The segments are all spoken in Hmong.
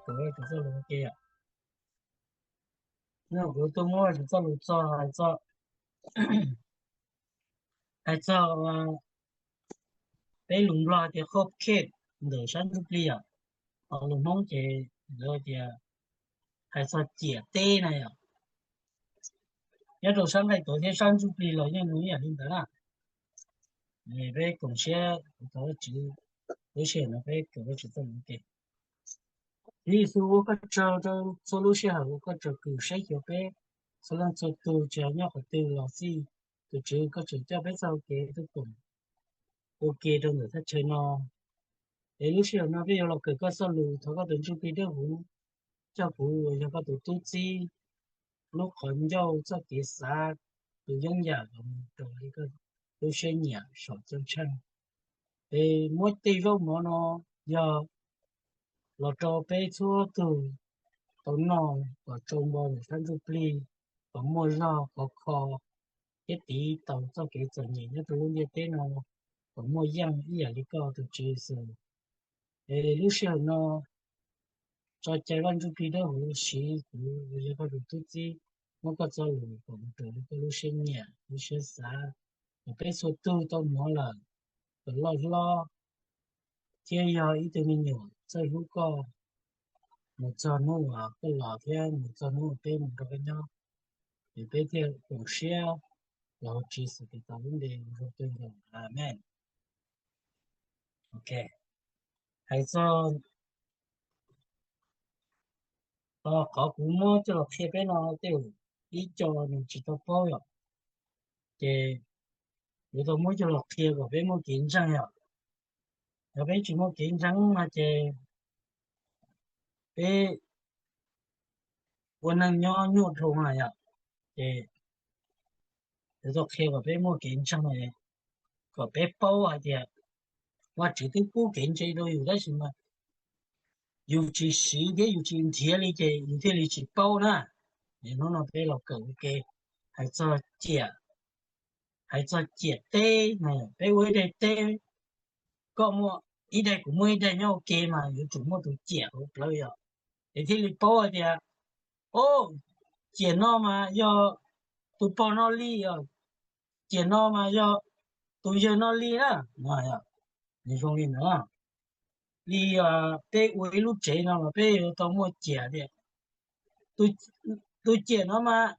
kuv txoj lus ua ke yom. Kuv tuaj muab kuv txoj lus txog hais txog, hais txog peb lus Nplog tias khob khej ntawm sab ntsuj plig yom. Ho lus Hmoob ces lawv tias hais txog ciam teb na yom. Nyob rau sab nqaij tuav thiab sab ntsuj plig los yeej nws ib yam li ntawd na. Peb koom siab thov Vajtswv, lub sij hawm no peb koom Vajtswv txoj lus ua ke. Tswv Yexus, ua koj tsaug rau txhua lub sij hawm uas koj tsom kwm saib xyuas peb txhua leej txhua tus, tsis hais nyob qhov twg los xij, tus Tswv koj tseem coj peb txoj hau kev tuaj koom ua ke rau ntawm thaj chaw no. Es lub sij hawm no peb yuav los kawm koj txoj lus, thov koj tus Ntsuj Plig Dawb Huv coj kuv uas yog koj tus tub txib lub qhov ncauj, txoj kev xav, tus yooj yam los mus raws li koj lub siab nyiam saum caj tsheej. Es muab tej zaub mov no yog los rau peb txhua tug tau noj kom tsau npo ntawm sab ntsuj plig, kom muaj zog khov kho thiab tiv tau txoj kev txom nyem nyob rau lub ntiaj teb no kom muaj yeej ib yam li koj tus Tswv Yexus. Es lub sij hawm no tso cai Vaj Ntsuj Plig Dawb Huv siv kuv uas yog koj tus tub txib, muab koj txoj lus kom mus raws li koj lub siab nyiam lub siab xav, kom peb txhua tug tau hnov lawm kom loj hlob thiab yog ib tug me nyuam txawj hlub koj mus txog hnub uas koj los thiab mus txog hnub uas peb mus nrog koj nyob. Es peb thiaj koom siab los Tswv Yexus Khetos lub npe zoo kawg nkaus. Amees. Ok, hais txog qhov kuv muab coj los qhia peb no tej zaum ib co nws tsis tau paub yom, ces kuv tau muab coj los qhia kom peb muaj kev ntseeg yom. Yog peb tsis muaj kev ntseeg no ces peb ua neej nyob nyuaj dhau na yom. Ces kuv tau qhia kom peb muaj kev ntseeg, kom peb paub hais tias Vajtswv twb pub kev ntseeg rau yus tab sis mas yus tsis siv thiab yus tsis nrhiav li ces yus thiaj li tsis paub na. Es hnub no peb los kawm ua ke hais txog ciam, hais txog ciam teb na. Peb ua ib daim teb, koj muaj ib daim kuv muaj ib daim nyob ua ke mas yuav tsum muaj tus ciam hauv plawv yom, es thiaj li paub hais tias, o, ciam no mas yog tus pog noj li, ciam no mas yog tus yawg noj li na. Nws zoo li ntawd, li peb ua ib lub tsev no los peb yuav tau muaj ciam tias tus ciam no mas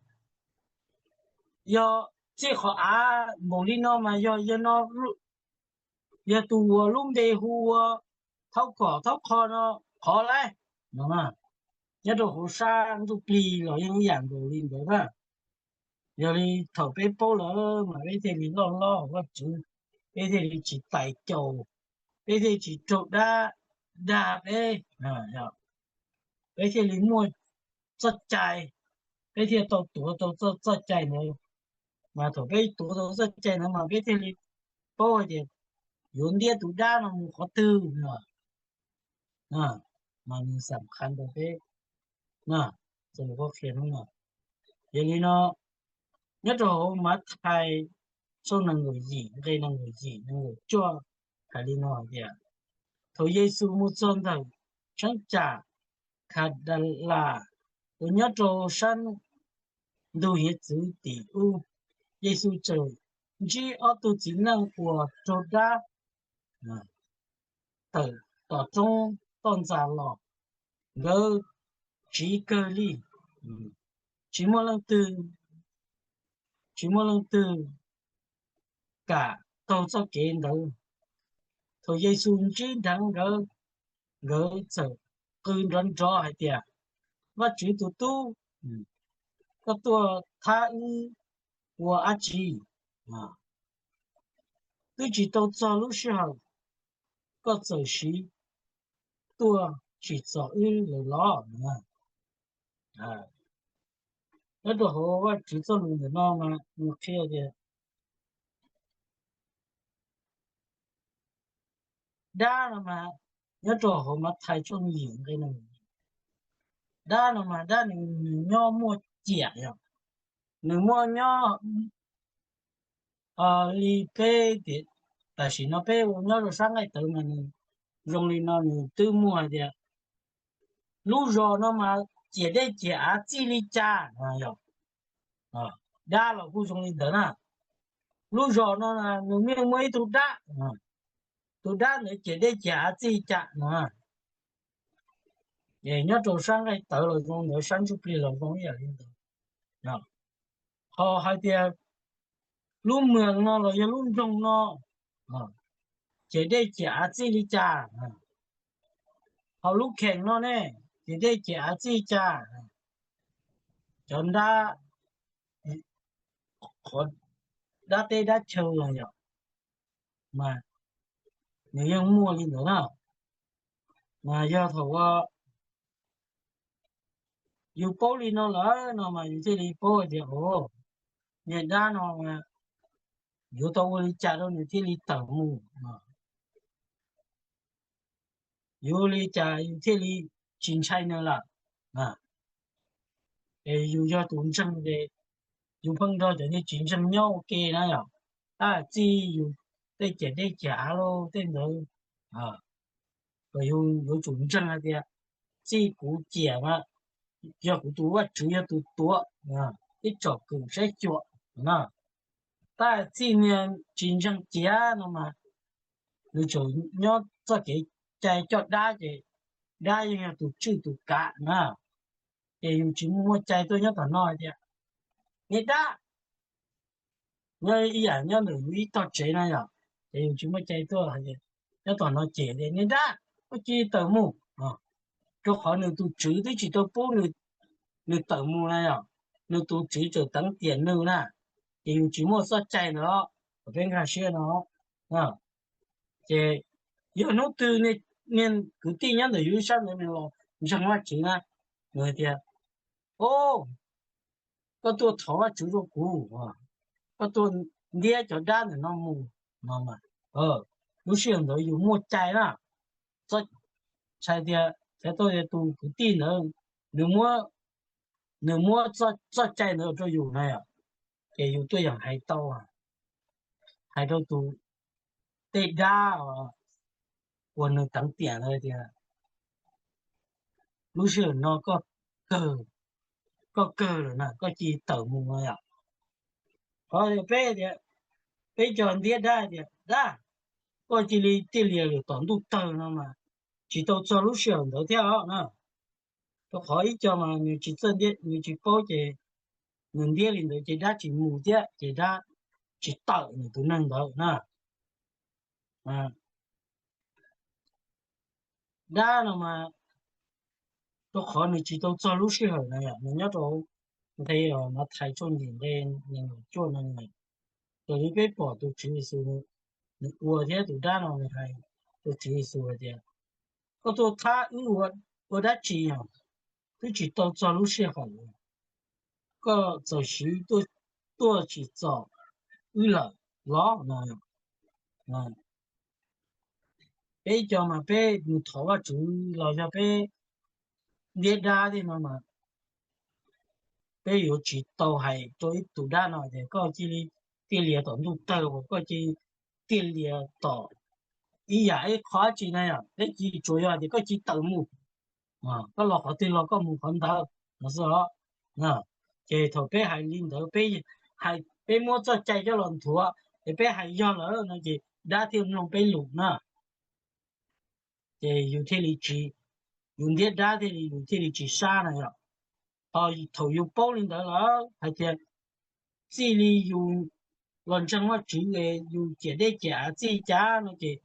yog txij qhov av npaum li no mas yog, yog no, yog tus uas lub npe hu ua Thaub Kom Thaub Qho no qhov lauj no. Nyob rau hauv sab ntsuj plig los yeej ib yam nkaus li ntawd na. Yog li thaum peb paub lawm mas peb thiaj li loj hlob hauv Vajtswv, peb thiaj li tsis tais caus, peb thiaj tsis raug dab dag peb, peb thiaj li muaj txoj cai, peb thiaj tau tuav tau txoj, txoj cai ntawd. Mas thaum peb tuav tau txoj cai ntawd mas peb thiaj li paub hais tias yuav ntiab tus dab no mus qhov twg no. Mas nws xam khas rau peb, txoj lus qhuab qhia hnub no. Yog li no, nyob rau hauv Mathais tshooj nees nkaum yim nqe nees nkaum yim nees nkaum cuaj hais li no hais tias, thaum Yexus mus txog ntawm cheeb tsam Khadalas uas nyob rau sab ntug hiav txwv tim ub, Yexus txawm ntsib ob tug txiv neej uas raug dab tawm tom roob toj ntxas los. Nkawd tsiv kawg li, tsis muaj leej twg, tsis muaj leej twg kam taug txoj kev ntawd. Thaum Yexus ntsib dheev nkawd, nkawd txawm qw nrov nrov hais tias, Vajtswv tus Tub, koj tuaj thab wb ua dab tsi? Twb tsis tau txog lub sij hawm, koj txawm siv tuaj tsim txom wb lawm los? Nyob rau hauv Vajtswv txoj lus ntawm no mas nws qhia tias dab no mas, nyob rau hauv Mathais tshooj yim nqe nees, dab no mas dab nws, nws nyob muaj ciam yom, nws muaj nyob li peb, tam sim no peb ua nyob rau sab nqaij tawv mas nws zoo li no nws twb muaj hais tias Lub zos no mas ciam dej ciam av txij li cas? Dab los kuj zoo li ntawd na. Lub zos no nws yeej muaj ib tug dab, tus dab ntawd ciam dej ciam av txij li cas no. Nyob rau sab nqaij tawv los zoo ntawd, sab ntsuj plig los zoo ib yam li ntawd. Ho hais tias lub mwm no los yog lub nroog no ciam dej ciam av txij li cas, ho lub kheem no ne, ciam dej ciam av txij li cas. Cov dab, qhov dab teb dab chaw yom, mas nws yeej muaj li ntawd na. Mas yog thaum yus paub li no lawm no mas yus thiaj li paub hais tias, o, niag dab no yuav tau ua li cas rau nws thiaj li tawm mus, yuav ua li cas yus thiaj li tsis ntshai nws lawm. Es yus yog tus ntseeg ces yus pheej nrog cov niag tsis ntseeg nyob ua ke na yom. Tab txij yus tej ciam dej ciam av los tej ntawd, kom yus yuav tsum ntseeg hais tias txij kuv ciam mas yog kuv tus Vajtswv yog tus tuav, ib tsom kwm saib xyuas na. Tab txij niag tsis ntseeg ciam no mas nws tseem nyob txoj kev cai coj dab ces dab yeej yog tus tswj tus kav na. Ces yus tsis muaj cai tuaj nyob tom no hais tias, niag dab, nyob ib yam nyob ntawm yus ib tog tsev na yom, ces yus tsis muaj cai tuaj hais tias nyob tom no ces tias, niag dab, koj cia li tawm mus, rau qhov nws tus tswv twb tsis tau pub nws tawm mus na yom, nws tus tswv tseem teev tiam nws na. Ces yus tsis muaj txoj cai ntawd, kom peb nkag siab no. Ces yog hnub twg niag kwv tij nyob ntawm yus ib sab ntawd nws los ntseeg Vajtswv na, nws hais tias, o, koj tuaj thov Vajtswv rau kuv, koj tuaj ntiab cov dab ntawm no mus no, lub sij hawm ntawd yus muaj cai na. Txhais tias, txhais tau tias tus kwv tij ntawd nws muab, nws muab txoj cai ntawd rau yus na yom, ces yus tuaj yeem hais tau, hais rau tus tej dab uas nws teev tiam ntawd tias, lub sij hawm no koj kawg, koj kawg lawm na, koj cia li tawm mus no yom. Qhov peb tias, peb cov ntiab dab tias, dab, koj cia li tij lias lawm tom ntuj tawg no mas tsis tau txog lub sij hawm ntawd thiab os na. Rau qhov ib co mas nws tsis txawj ntiab, nws tsis paub ces nws ntiab li ntawd ces dab tsis mus thiab ces dab tsis tawm nws tus neeg ntawd na. Dab no mas rau qhov nws tsis tau txog lub sij hawm na yom, nws nyob rau nqe Mathais tshooj yim nqe nees nkaum cuaj no, raws li peb pom tus Tswv Yexus nws ua thiab tus dab no nws hais rau Tswv Yexus hais tias, koj tuaj thab wb ua dab tsi os? Twb tsis tau txog lub sij hawm, koj txawm siv tuaj tsim txom wb lawm los no. Peb cov mas peb mus thov Vajtswv los yog peb ntiab dab tej no mas peb yuav tsis tau hais rau ib tus dab no tias koj cia li tij lias tom ntuj tawg uas koj cia li tij lias tom ib yam ib qho dab tsi na yom, peb cia li tsuas yog tias koj cia li tawm mus, koj los qhov twg los koj mus qhov ntawd no xwb os. Ces thaum peb hais li ntawd, peb, peb muab txoj cai coj los nthuav es peb hais yog lawm no ces dab thiaj mloog peb lus na. Ces yus thiaj li tsis, yus ntiab dab thiaj li yus thiaj li tsis sab na yom. Ho thaum yus paub li ntawd lawm hais tias txij li yus los ntseeg Vajtswv es yus ciam dej ciam av txij li cas no ces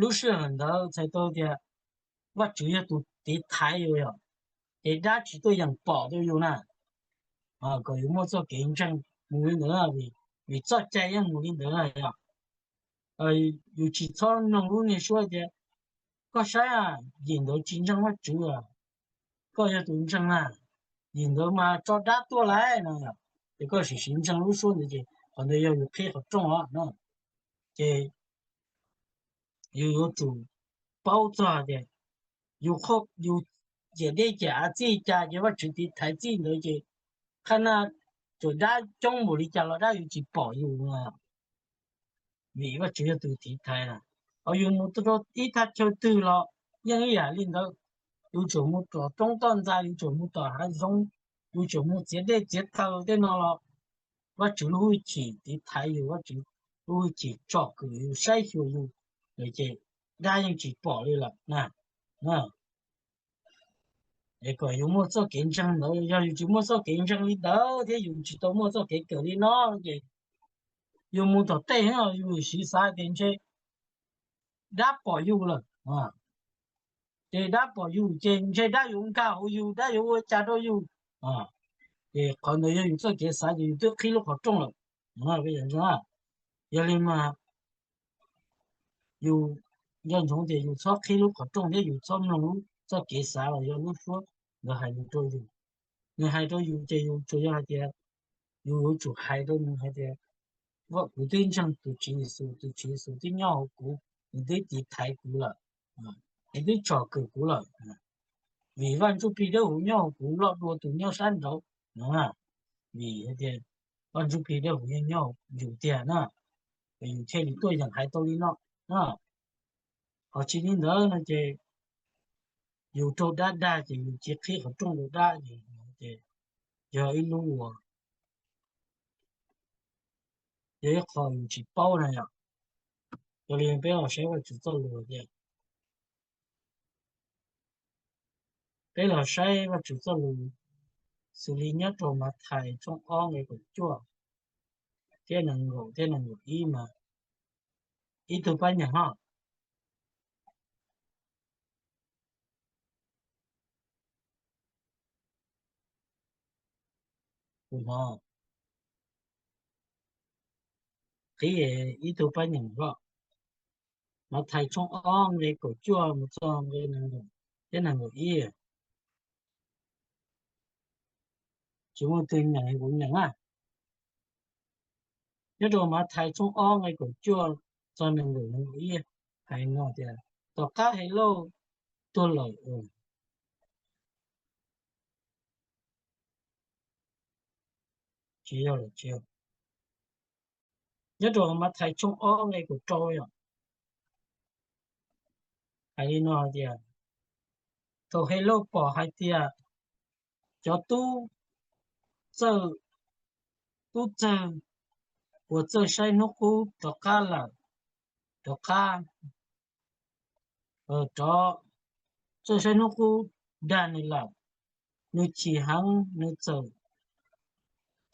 lub sij hawm ntawd txhais tau tias Vajtswv yog tus tiv thaiv yus yom, ces dab tsis tuaj yeem pom rau yus na. Kom yus muaj txoj kev ntseeg mus li ntawd, vim txoj cai yeej mus li ntawd na yom. Yus tsis txhob mloog lub niag suab tias, koj saib, yim ntawd tsis ntseeg Vajtswv, koj yog tus ntseeg na, yim ntawd mas tso dab tuaj lawm no. Ces koj sim siv ntseeg lub suab ntawd ces qhov ntawd yog yus qhib qhov rooj os no. Ces yus yuav tsum paub txog tias yus, yus ciam dej ciam av txij li cas ces Vajtswv tiv thaiv txij ntawd ces qhov no txawm dab coob npaum li cas los dab yuav tsis pom yus, vim Vajtswv yog tus tiv thaiv na. Ho yus mus rau ib thaj chaw twg los yeej ib yam li ntawd, yus tseem mus tom roob toj ntxas, yus tseem mus tom hav zoov, yus tseem mus txiav dej txiav taws tej no los Vajtswv lub hwj chim tiv thaiv yus, Vajtswv lub hwj chim tsom kwm yus, saib xyuas yus, ces dab yeej tsis pom li lawm na. Es kom yus muaj txoj kev ntseeg ntawd, yog yus tsis muaj txoj kev ntseeg li ntawd thiab yus tsis tau muaj txoj kev kawm li no ces yus mus tom tej no yus siv xav tias ntshe dab pom yus lawm. Ces dab pom yus ces ntshe dab yuav nkag hauv yus, dab yuav ua cas rau yus. Ces qhov ntawd yog yus txoj kev xav ces yus twb qhib lub qhov rooj lawm. Yog li mas yus nco ntsoov tias yus txhob qhib lub qhov rooj thiab yus txhob mloog lub txoj kev xav los yog lub suab nkawd hais lus rau yus. Nws hais rau yus ces yus tsuas yog hais tias, yus yuav tsum hais rau nws hais tias, kuv twb ntseeg tus Tswv Yexus, tus Tswv Yexus twb nyob hauv kuv, nws twb tiv thaiv kuv lawm, nws twb tsom kwm kuv lawm. Vim Vaj Ntsujplig Dawb Huv nyob hauv kuv loj dua tus nyob sab nraud no. Vim hais tias Vaj Ntsujplig Dawb Huv yeej nyob hauv yus tiag na, es yus thiaj li tuaj yeem hais tau li no. Ho tsis li ntawd no ces yus raug dab dag ces yus cia qhib qhov rooj rau dab ces, ces yog ib lub uas, yog ib qho yus tsis paub na yom. Yog li peb los saib Vajtswv txoj lus tias, peb los saib Vajtswv txoj lus xws li nyob rau Mathais tshooj ob nqe kaum cuaj thiab nees nkaum thiab nees nkaum ib mas ib tug pab nyeem hos. Qhib ib tug pab nyeem hos. Mathais tshooj ob nqe kaum cuaj mus txog nqe nees nkaum thiab nees nkaum ib. Tsis muaj tus nyeem kuv nyeem na. Nyob rau Mathais tshooj ob nqe kaum cuaj txog nees nkaum nees nkaum ib hais no tias, tom qab Helauj tuag lawm, tsis yog, tsis yog. Nyob rau Mathais tshooj ob nqe kaum rau yom, hais li no tias, thaum Helauj pom hais tias cov tub txawj, tub txawg uas txawj saib hnub qub rov qab lawm, rov qab, rov, txawj saib hnub qub dag nws lawm, nws chim heev, nws txawm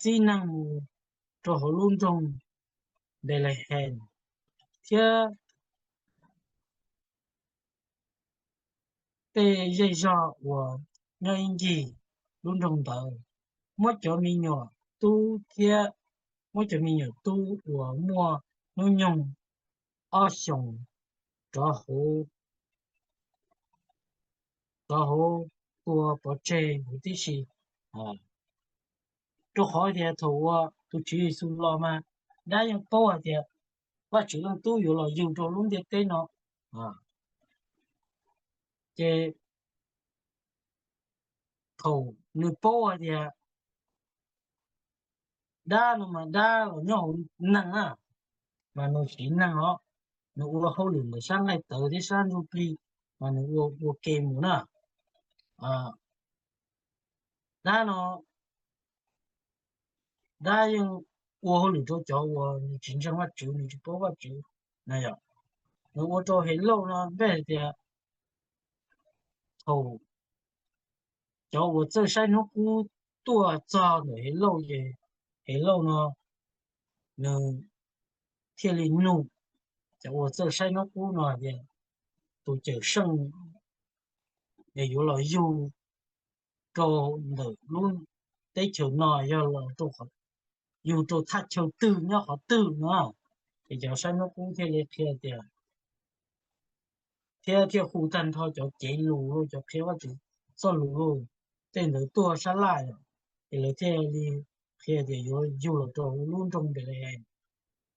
txib neeg mus rau hauv lub nroog Npelehees thiab tej zej zog uas nyob ib ncig lub nroog ntawd, muab cov me nyuam tub thiab, muab cov me nyuam tub uas muaj hnub nyoog ob xyoos rov hauv, rov hauv tua pov tseg huv tib si. Rau qhov tias thaum uas tus Tswv Yexus los mas dab yeej paub hais tias Vajtswv Leej Tub yuav los yug rau lub ntiaj teb no. Ces thaum nws paub hais tias dab no mas dab los nyob hauv neeg na, mas nws siv neeg os, nws ua hauj lwm ntawm sab nqaij tawv thiab sab ntsuj plig, mas nws ua ua ke mus na. Dab no, dab yeej ua hauj lwm rau cov uas nws tsis ntseeg Vajtswv, nws tsis paub Vajtswv na yom. Nws ua rau Helauj no npej hais tias thaum cov uas txawj saib hnub qub tuaj txog ntawm Helauj ces Helauj no nws thiaj li nug cov uas txawj saib hnub qub no hais tias tus Cawmseej es yuav los yug rau ntawm lub teb chaws no yog los yug rau thaj chaw twg nyob qhov twg no. Ces cov saib hnub qub thiaj li qhia tias, thiab thiaj hu tag nrho cov cev lus, cov qhia Vajtswv txoj lus, tej ntawd tuaj sab laj yom, ces lawv thiaj li qhia tias yuav yug los rau lub nroog Npelehees,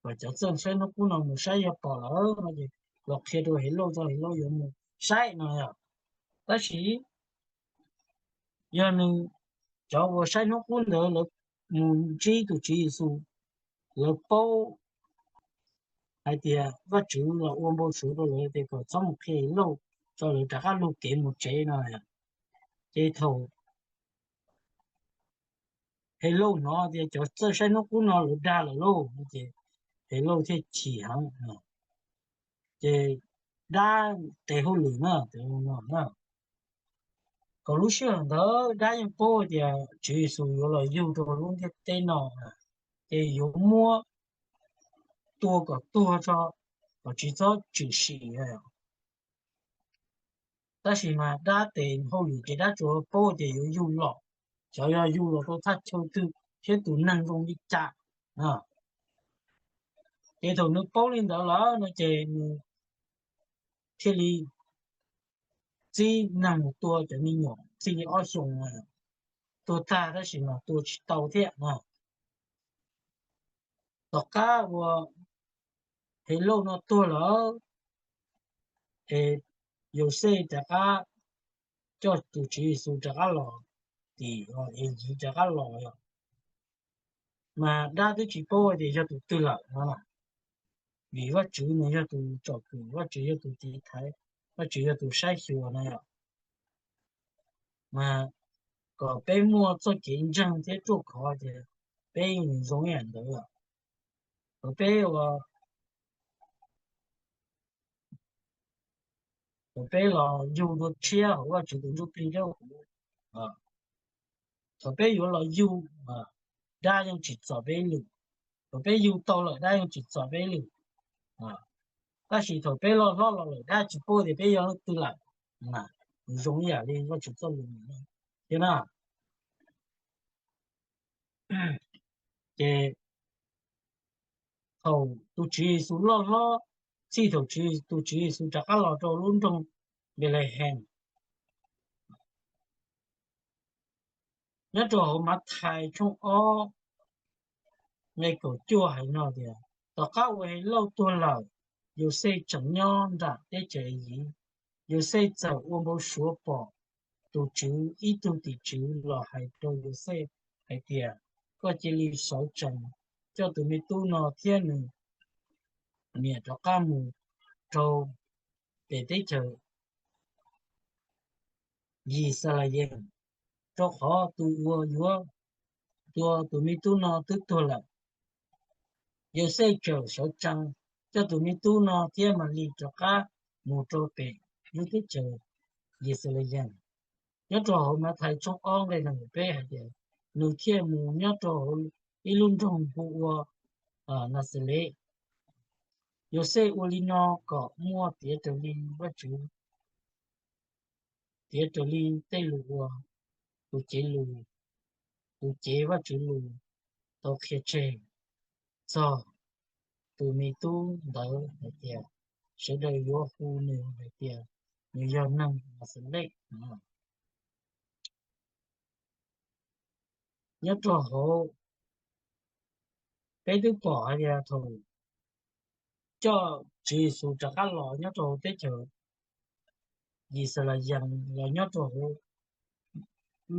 kom cov txawj saib hnub qub no mus saib, yog pom lawm no ces los qhia rau Helauj txog Helauj yuav mus saib no yom. Tab sis yog nws, cov uas saib hnub qub ntawd lawv mus ntsib tus Tswv Yexus, lawv paub hais tias Vajtswv los ua npau suav rau lawv tias kom txhob mus qhia Helauj, tso lawv rov qab lug kev mus tsev no. Ces thaum Helauj hnov tias cov txawj saib hnub qub no lawv dag lawm lauj no ces Helauj thiaj chim heev. Ces dab tes hauj lwm na, tes no na, kom lub sij hawm ntawd dab yeej paub tias Tswv Yexus yuav los yug rau lub ntiaj teb no, ces yuav muab tua kom tuag tso, kom tsis txhob tshwm sim. Tab sis mas dab tes hauj lwm ces dab tsuas paub tias yuav yug los, xyov yog yug los rau thaj chaw twg thiab tus neeg zoo li cas. Ces thaum nws paub li ntawd lawm no ces nws thiaj li txib neeg mus tua cov me nyuam txij li ob xyoos, tua tag tab sis mas tua tsis tau thiab no. Tom qab uas Helauj no tuag lawm, es Yauxej rov qab coj tus Tswv Yexus rov qab los tim Eyiv rov qab los, mas dab twb tsis paub tias yog tus twg lawm no, vim Vajtswv nws yog tus tsom kwm, Vajtswv yog tus tiv thaiv, Vajtswv yog tus saib xyuas no yom. Mas kom peb muaj txoj kev ntseeg thiab ruaj khov tias peb yeej zoo ib yam ntawd. Thaum peb ua, thaum peb los yug dua tshiab hauv Vajtswv tus Ntsujplig dawb huv, thaum peb yuav los yug, dab yeej tsis txom peb lwm. Thaum peb yug tau lawm dab yeej tsis txom peb lwm. Tab sis thaum peb loj hlob los lawm dab tsis paub tias peb yog leej twg lawm. Zoo ib yam li Vajtswv txoj lus thiab na. Ces thaum tus Tswv Yexus loj hlob, txij thaum tus Tswv Yexus rov qab los rau lub nroog Npelehees, nyob rau hauv Mathais tshooj ob nqe kaum cuaj hais no tias, tom qab uas Helauj tuag lawm, Yauxej tseem nyob nram teb chaws Eyiv. Yauxej txawm ua npau suav pom tus Tswv ib tug tim tswv los hais rau Yauxej hais tias, koj cia li sawv tsees, coj tus me tub no thiab nws niam rov qab mus rau pem teb chaws Yixalayees, rau qhov tus uas yuav tua tus me tub no twb tuag lawm. Yauxej txawm sawv tsees, coj tus me tub no thiab Malis rov qab mus rau pem lub teb chaws Yixalayees. Nyob rau hauv Mathais tshooj ob nqe nees nkaum peb hais tias, nws thiaj mus nyob rau hauv ib lub nroog hu ua Naxales. Yauxej ua li no kom muaj tiav raws li Vajtswv, tiav raws li tej lus uas tus cev lus, tus cev Vajtswv lus tau qhia tseg txog tus me tub ntawd hais tias, sawv daws yuav hu nws hais tias nws yog neeg Naxales. Nyob rau hauv, peb twb pom hais tias thaum coj Tswv Yexus rov qab los nyob rau hauv teb chaws Yixalayees los nyob rau hauv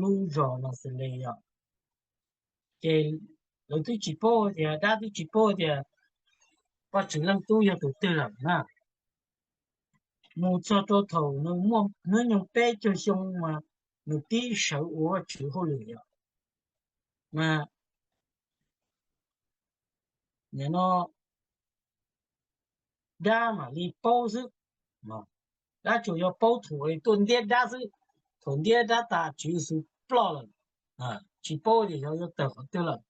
lub zos Naxales yom, ces lawv twb tsis paub tias, dab twb tsis paub tias Vajtswv Leej Tub yog tus twg lawm na. Mus txog rau thaum nws muaj hnub nyoog peb caug xyoo mas nws pib sawv ua Vajtswv hauj lwm yom. Mas nim no dab mam li paub xwb, dab tsuas yog paub thaum tuaj ntiab dab xwb. Thaum ntiab dab tas Tswv Yexus ploj lawm, tsis paub tias xyov yuav tawm qhov twg lawm.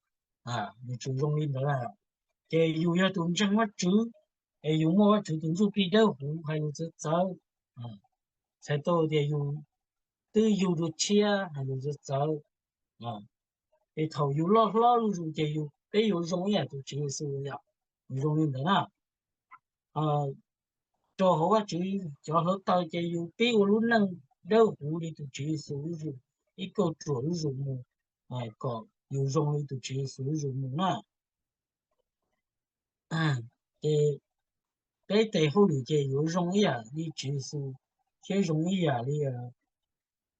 Nws tsuas zoo li ntawd. Ces yus yog tus ntseeg Vajtswv, es yus muaj Vajtswv tus Ntsujplig dawb huv hais lus txawv txawv, txhais tau tias yus twb yug dua tshiab hais lus txawv txawv. Es thaum yus loj hlob zuj zus ces yus, peb yuav zoo ib yam tus Tswv Yexus yom, zoo li ntawd na. Rau hauv Vajtswv cov hluav taws ces yus pib ua lub neej dawb huv li tus Tswv Yexus zuj zus, ib kauj ruam zuj zus mus, kom yus zoo li tus Tswv Yexus zuj zus mus na. Ces peb tes hauj lwm ces yuav zoo ib yam li Tswv Yexus thiab zoo ib yam li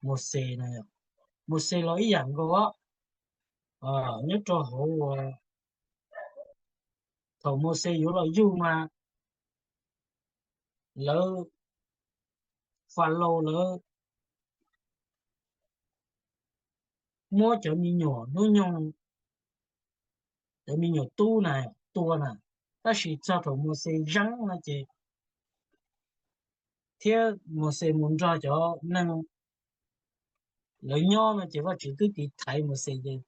Mauxes na. Mauxes los ib yam nkaus, nyob rau hauv thaum Mauxes yuav los yug mas lawv, Falaus lawv muab cov me nyuam hnub nyoog, cov me nyuam tub na tua na, tab sis txog thaum Mauxes zeeb no ces, thiab Mauxes mus nrog cov neeg lawv nyob no ces Vajtswv twb tiv thaiv Mauxes ces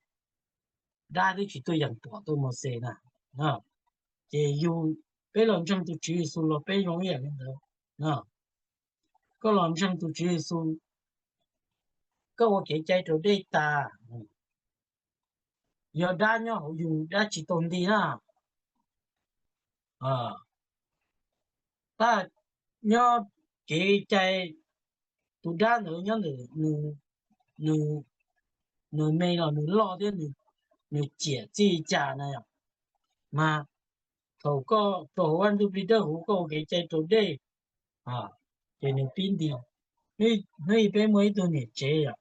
dab twb tsis tuaj yeem pom tau Mauxes na. Ces yus, peb los ntseeg tus Tswv Yexus los peb zoo ib yam li ntawd. Koj los ntseeg tus Tswv Yexus, koj ua kev cai raus dej tas, yog dab nyob hauv yus dab tsis tau nti na. Tab, nyob kev cai, tus dab ntawd nyob ntawm nws, nws me los nws loj thiab nws ciam txij li cas na yom. Mas thaum koj rau hauv Vaj Ntsuj Plig Dawb Huv koj ua kev cai raus dej, ces nws pib nti. Hnub ib peb muaj ib tug niam tsev yom,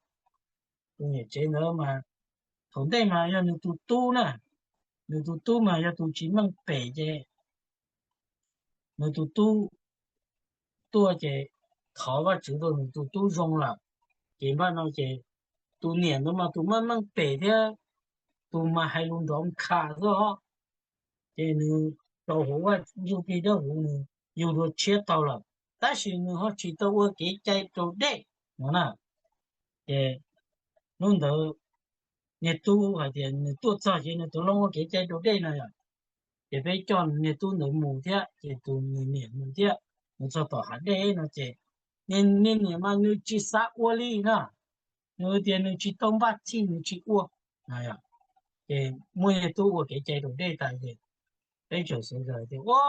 tus niam tsev ntawd mas thaum ntej mas yog nws tus tub na, nws tus tub mas yog tus tsis meej pem ces nws tus tub tuaj ces thov Vajtswv rau nws tus tub zoo lawm. Ces npaj no ces tus niam ntawd mas tus meej meej pem thiab tus mas hais lus nrov nkha xwb os. Ces nws rau hauv Vaj Ntsuj Plig Dawb Huv nws yug dua tshiab tau lawm, tab sis nws ho tsis tau ua kev cai raus dej no na. Ces hnub ntawd niag tub hais tias nws tuaj txog ces nws tau loo ua kev cai raus dej no yom. Ces peb coj niag tub ntawd mus thiab ces tus nws niam mus thiab, mus txog tom hav dej no ces niag niam mas nws tsis xav ua li na, nws tias nws tsis tau npaj txhij nws tsis ua. Ces muaj niag tub ua kev cai raus dej tas ces peb txawm xav tias, ua,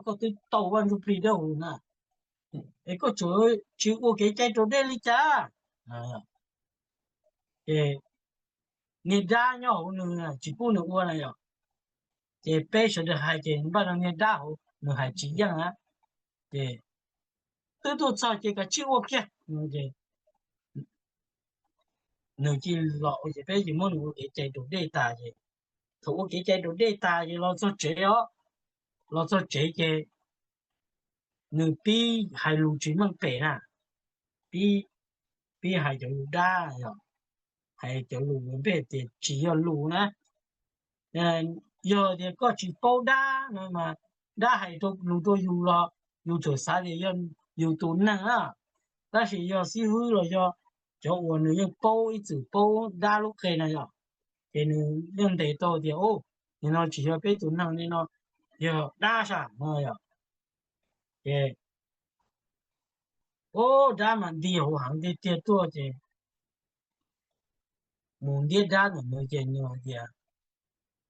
koj twb tau Vaj Ntsuj Plig Dawb Huv na, es koj tseem tsis ua kev cai raus dej li cas? Ces niag dab nyob hauv nws tsis pub nws ua na yom. Ces peb sawv daws hais ces npaj no niag dab hauv nws hais tsis yeej na. Ces twb tuaj txog ces kav tsij ua kiag. Nws cia li los ces peb cia li muab nws ua kev cai raus dej tas ces thaum ua kev cai raus dej tas ces los txog tsev os, los txog tsev ces nws pib hais lus tsis meej pem na, pib, pib hais cov lus dab, hais cov lus npe tias tsis yog lus na. Yog tias koj tsis paub dab no mas dab hais lus rau yus los yus txawm xav tias yog yus tus neeg na, tab sis yog xib hwb los yog cov uas nws yeej paub ib txwm paub dab lub qe na yom, ces nws yeej ntes tau tias, nim no tsis yog peb tus neeg li no, yog dab sam no yom. Ces ua dab mas nti hauv heev tiag tiag tuaj ces mus ntiab dab ntawm nws ces nws hais tias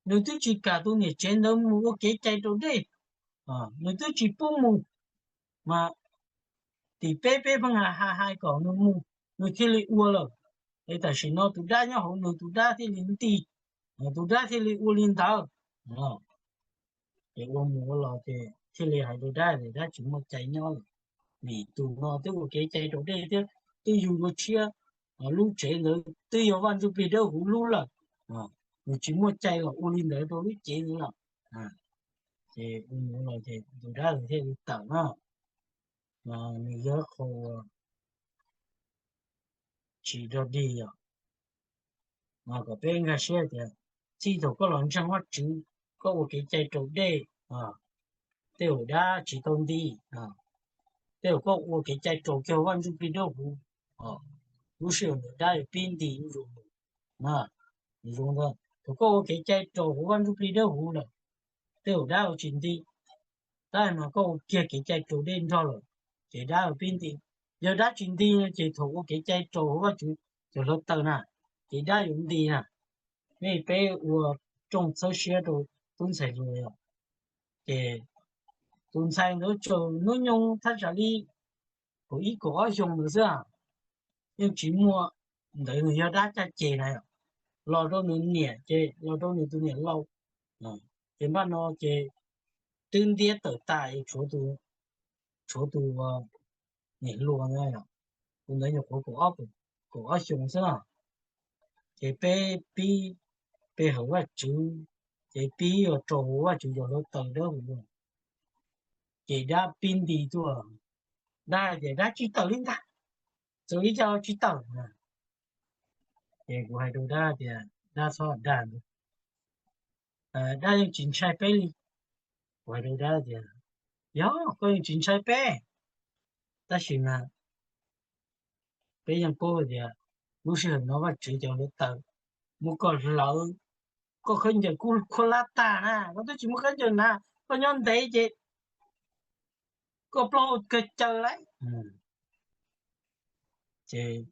nws twb tsis kam tus niam tsev ntawd mus ua kev cai raus dej, nws twb tsis pub mus, mas tim peb peb pheej hais hais kom nws mus, nws thiaj li ua lawm. Es tam sim no tus dab nyob hauv nws tus dab thiaj li nti, tus dab thiaj li ua li ntawd. Ces ua mus ua los ces thiaj li hais rau dab tias dab tsis muaj cai nyob lawm, vim tus no twb ua kev cai raus dej thiab twb yug dua tshiab, lub tsev ntawd twb yog Vaj Ntsuj Plig Dawb Huv lub lawm, nws tsis muaj cai los ua li ntawd rau lub cev ntawd lawm. Ces ua mus ua los ces tus dab thiaj li tawm na, nws yog qhov tsis dog dig yom. Mas kom peb nkag siab tias txij thaum koj los ntseeg Vajtswv, koj ua kev cai raus dej, tej zaum dab tsis tau nti. Tej zaum koj ua kev cai raus kiag Vaj Ntsuj Plig Dawb Huv, lub sij hawm ntawd dab yuav pib nti zuj zus. Zoo ntag, thaum koj ua kev cai raus hauv Vaj Ntsuj Plig Dawb Huv lawm, tej zaum dab yuav tsis nti. Tab sis mas koj ua kiag kev cai raus dej nrog lawm, ces dab yuav pib nti. Yog dab tsis nti no ces thaum ua kev cai raus hauv Vajtswv cov hluav taws na, ces dab yuav nti na. Nej peb ua rooj txhawb siab rau tub ntxhais hluas yom. Ces tus ntxhais ntawd tseem hnub nyoog thaj tsam li kaum ib kaum ob xyoos ntawd xwb, yeej tsis muaj, ntawd nws yog dab caj ces na, los rau nws niam ces los rau nws tus niam laus, ces npaj no ces twb ntiab tawm tas es tshuav tus, tshuav tus niam hluas na, tus ntawd nyuam qhuav kaum ob xyoos xwb na. Ces peb pib pe hawm Vajtswv, ces pib yuav raus hauv Vajtswv cov hluav taws dawb huv, ces dab pib nti tuaj. Dab hais tias dab tsis tawm li ntag, txawm li cas los tsis tawm. Ces kuv hais rau dab tias, dab txhob dag ntag, dab yeej tsis ntshai peb li. Kuv hais rau dab tias, yog koj yeej tsis ntshai peb, tab sis mas peb yeej paub tias lub sij hawm no Vajtswv cov hluav taws muab koj hlawv, koj khaub ncaws kub khuab lab tag na, koj twb tsis muaj khaub ncaws na, koj nyob ntev ces koj plaub hau kawg caw lawm. Ces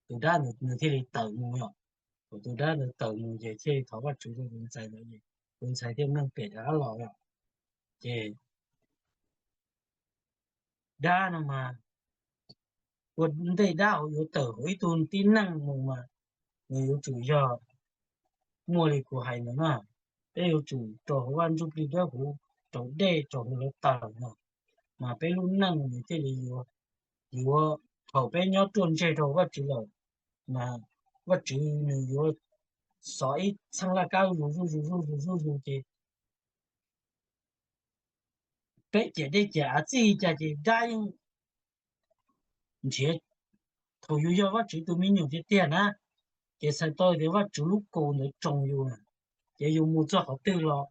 tus dab ntawd nws thiaj li tawm mus yom. Thaum tus dab ntawd tawm mus ces thiaj li thov Vajtswv rau tus ntxhais ntawd, tus ntxhais thiaj meej pem rov qab los yom. Ces dab no mas ua ntej dab yuav tawm hauv ib tug tib neeg mus mas nws yuav tsum yog muaj li kuv hais ntawd na. Peb yuav tsum rau hauv Vaj Ntsujplig Dawb Huv, rau dej rau hauv hluav taws no, mas peb lub neej nws thiaj li yuav, yuav, thaum peb nyob ruaj ntseg rau Vajtswv lawm, mas Vajtswv nws yuav xov ib txheej laj kab zuj zus zuj zus zuj zus zuj zus ces peb ciam dej ciam av txij cas ces dab yeej nrhiav. Thaum yus yog Vajtswv tus me nyuam tiag tiag na, ces txhais tau tias Vajtswv lub kaus ntawd tsoo yus, ces yus mus txog qhov twg los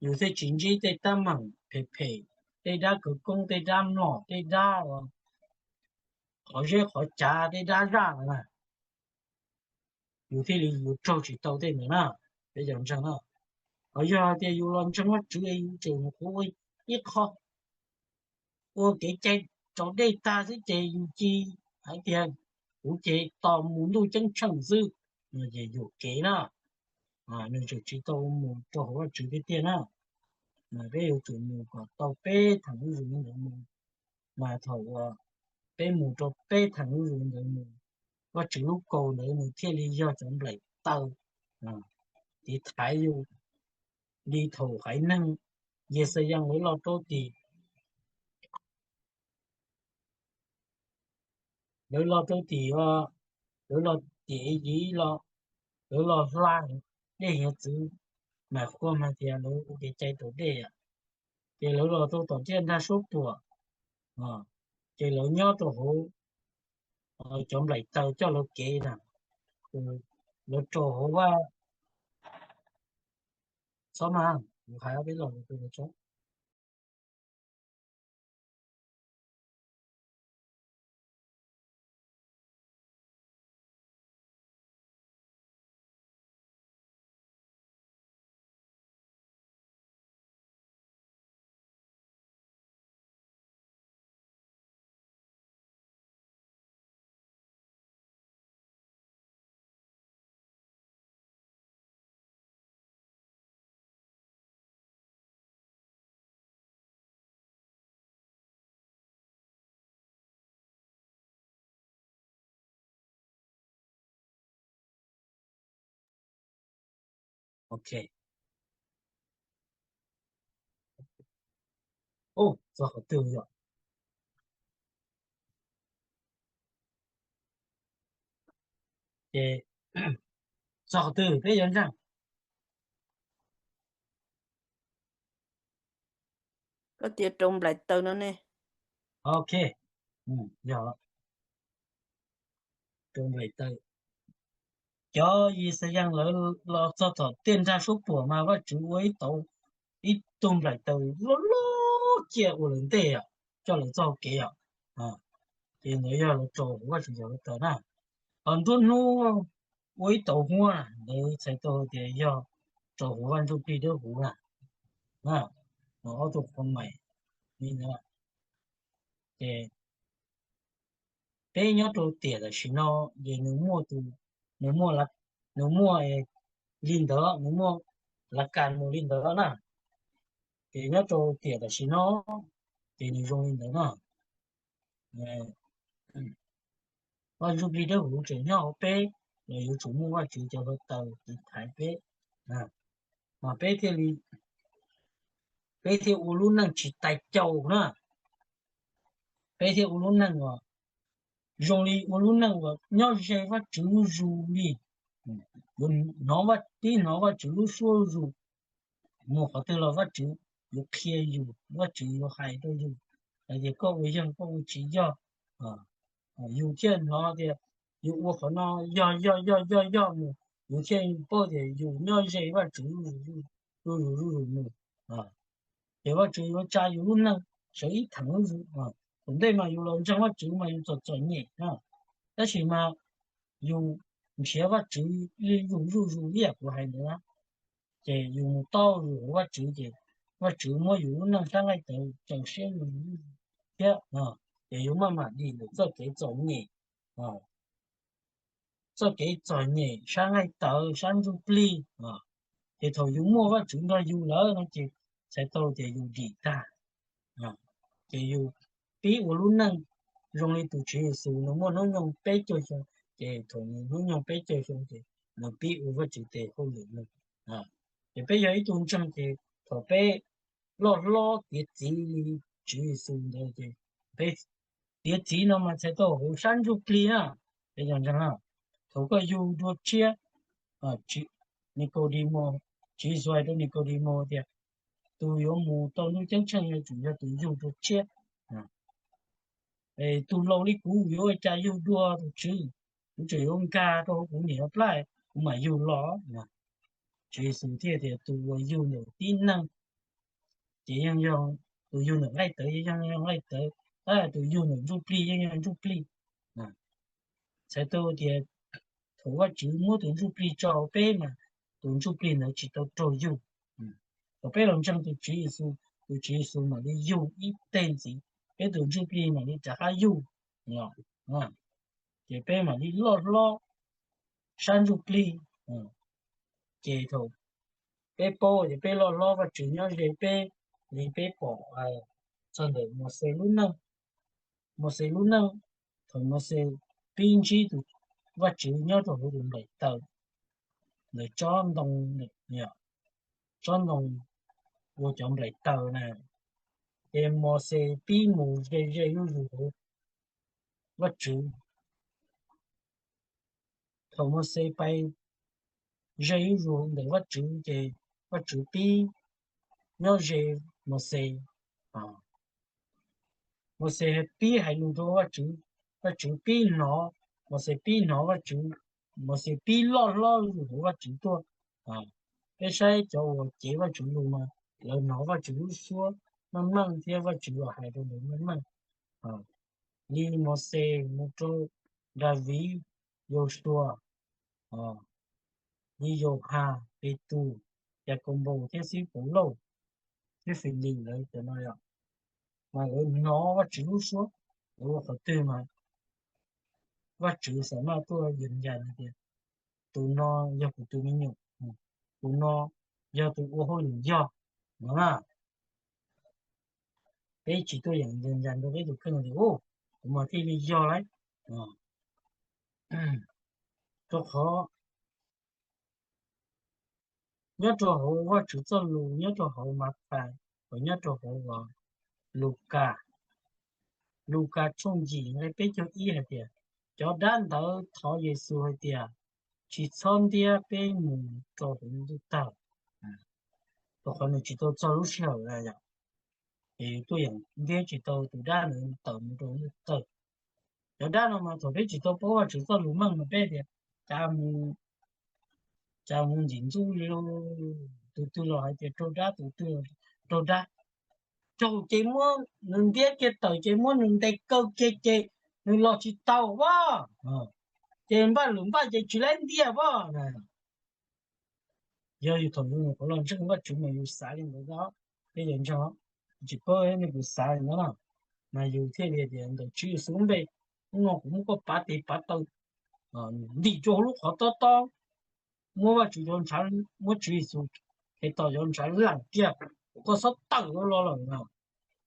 yus thiaj tsis ntsib tej teeb meem phem phem, tej dab khawv koob, tej dab mlom, tej dab qhov zeb qhov cav, tej dab zaj no na, yus thiaj li yus raug tsis tau tej ntawd na. Peb cov ntseeg na, ho yog tias yus los ntseeg Vajtswv es yus tseem mus qhuav ua ib qho, ua kev cai raus dej tag xwb ces yus cia hais tias kuv ces tos mus ntuj ceeb tsheej xwb, no ces yuam kev na. Nws tseem tsis tau mus rau hauv Vajtswv tiag tiag na. Peb yuav tsum mus kom tau peb theem lub zuj zus ntawd mus, mas thaum uas peb mus rau peb theem lub zuj zus ntawd mus, Vajtswv lub kaus ntawd nws thiaj li yog cov nplaim taw tiv thaiv yus. Li thaum haiv neeg Yexayas lawv los rau tim, lawv los rau tim, lawv los tim Eyiv los, lawv los hla dej hiav txwv, mas qhuas mas tias lawv ua kev cai raus dej, ces lawv los rau tom tiaj nrag suab puam, ces lawv nyob rau hauv, cov nplaim taw coj lawv kev na, lawv rau hauv Vaj, txhob mas, kuv hais peb los, Ok, ub, txog qhov twg yom? Ces txog qhov twg peb yuav ntseeg? Koj tias rau nplaim taw no ne. Ok, yog rau nplaim taw. Cov Yixayees lawv los txog tom tiaj nrag suab puam mas Vajtswv ua ib tauv, ib tug nplaim taw loj loj ciaj ua lawv ntej os, coj lawv txoj hau kev os. Ces ntawd yog lawv rau hauv Vajtswv cov hluav taws na. Ho nruab hnub ua ib tauv huab na, ntawd txhais tau tias yog rau hauv Vaj Ntsujplig Dawb Huv na. Ob tug qhua mais li ntawd. Ces peb nyob rau tiam tam sim no, ces nws muaj tus, nws muaj, nws muaj li ntawd, nws muaj lav kas mus li ntawd na. Ces nyob rau tiam tam sim no, ces nws zoo li ntawd na. Vaj Ntsujplig Dawb Huv tseem nyob hauv peb, los yuav tsum muaj Vajtswv cov hluav taws tiv thaiv peb, mas peb thiaj li, peb thiaj ua lub neej tsis tais caus na. Peb thiaj ua lub neej uas zoo li ua lub neej uas nyob ze Vajtswv lub zus li. Yuav hnov, pib hnov Vajtswv lub suab zus, mus qhov twg los Vajtswv yuav qhia yus, Vajtswv yuav hais rau yus hais tias koj ua yog koj ua tsis yog. Yus thiaj hnov tias yus ua qhov no yog yog yog yog yog mus, yus thiaj paub tias yus nyob ze Vajtswv zuj zus zuj zus mus. Ces Vajtswv yuav tsa yus lub neej sawv ib theem zuj zus. Thaum ntej mas yus los ntseeg Vajtswv mas yus txom txom nyem, tab sis mas yus nrhiav Vajtswv zuj zus zuj zus ib yam kuv hais ntawd, ces yus mus tau yus hauv Vajtswv ces Vajtswv muab yus lub neej sab nqaij tawv tsaws siab zuj zus thiab, ces yus maj mam dim ntawm txoj kev txom nyem, txoj kev txom nyem sab nqaij tawv sab ntsuj plig. Ces thaum yus muaj Vajtswv nrog yus lawm no ces txhais tau tias yus dim tag, ces yus pib ua lub neej zoo li tus Tswv Yexus nws muaj hnub nyoog peb caug xyoo, ces thaum nws hnub nyoog peb caug xyoo ces nws pib ua Vajtswv tes hauj lwm no. Ces peb yog ib tug ntseeg ces thaum peb loj hlob tiav txiv li Tswv Yexus ntawd ces peb tiav txiv no mas txhais tau hauv sab ntsuj plig na. Peb yog ntseeg na, thaum koj yug dua tshiab, Nikaudimos, Tswv Yexus hais rau Nikaudimos tias tus yuav mus tau ntuj ceeb tsheej yuav tsum yog tus yug dua tshiab. Tus laus li kuv yuav ua cas yug dua tus Tswv? Kuv tseem yuav nkag rau hauv kuv niam plab kuv mam yug los. Tswv Yexus thiaj tias tus uas yug ntawm tib neeg ces yeej yog, tus yug ntawm nqaij tawv yeej yog nqaij tawv, tus yug ntawm ntsuj plig yeej yog ntsuj plig. Txhais tau tias thaum Vajtswv muab tus ntsuj plig tso hauv peb mas tus ntsuj plig ntawd tsis tau raug yug. Thaum peb los ntseeg tus Tswv Yexus, tus Tswv Yexus mam li yug ib teg ntxiv, peb tus ntsuj plig mam li rov qab yug, ces peb mam li loj hlob sab ntsuj plig. Ces thaum peb paub ces peb loj hlob Vajtswv nyob ze peb, li peb pom txog ntawm Mauxes lub neej. Mauxes lub neej, thaum Mauxes pib ntsib tus Vajtswv nyob rau hauv tus nplaim taws, ntawm tsob ntoo, tsob ntoo ua cov nplaim taws na, ces Mauxes pib mus ze ze zuj zus hauv Vajtswv. Thaum Mauxes pais ze zuj zus ntawm Vajtswv ces Vajtswv pib nyob ze Mauxes. Mauxes pib hais lus rau Vajtswv, Vajtswv pib hnov, Mauxes pib hnov Vajtswv, Mauxes pib loj hlob zuj zus hauv Vajtswv tuaj. Peb saib cov uas cev Vajtswv lus mas lawv hnov Vajtswv lub suab meej meej thiab Vajtswv los hais rau lawv meej meej. Li Mauxes mus rau Daviv, Yausuas, li Yauhas, Petus, Yakaunpaus thiab xib Paulauj thiab Filis lawv cov no yom, mas lawv hnov Vajtswv lub suab, lawv ua qhov twg mas Vajtswv xam maj tuaj yees yas hais tias tus no yog kuv tus me nyuam, tus no yog tus ua hauj lwm yog no na. Peb tsis tuaj yees yas rau peb tus kheej tias kuv mas thiaj li yog lauj. Rau qhov nyob rau hauv Vajtswv txoj lus, nyob rau hauv Mathais, nyob rau hauv Lukas, Lukas tshooj yim nqe peb caug ib hais tias cov dab ntawd thov Yexus hais tias tsis txhob ntiab peb mus rau hauv ntuj tawg, rau qhov nws tsis tau txog lub sij hawm yom, ces tuaj yeem ntiab tsis tau tus dab ntawd tawm mus rau hauv ntuj tawg. Cov dab no mas thaum peb tsis tau paub Vajtswv txoj lus meej mas peb tias cas mus, cas mus ntxim ntxub li, tus twg los hais tias raug dab, tus twg raug dab, raug ces muab nws ntiab kiag tawm ces muab nws ntes kaw kiag ces nws los tsis tau as, ces npaj lwm npaj ces tsis laib ntiag as. Yog yus thaum yus nyuam qhuav los ntseeg Vajtswv mas yus xav li ntawd, peb yog ntseeg, tsis paub nej puas xav li ntawd na, mas yus thiaj li tias ntawm Tswv Yexus lub npe, hnub no kuv muab koj pav tes pav taw ntim rau hauv lub qhov tob tob, muab Vajtswv cov ntshav, muab Tswv Yexus Khetos cov ntshav laam kiag, koj xob tawm los lawm na.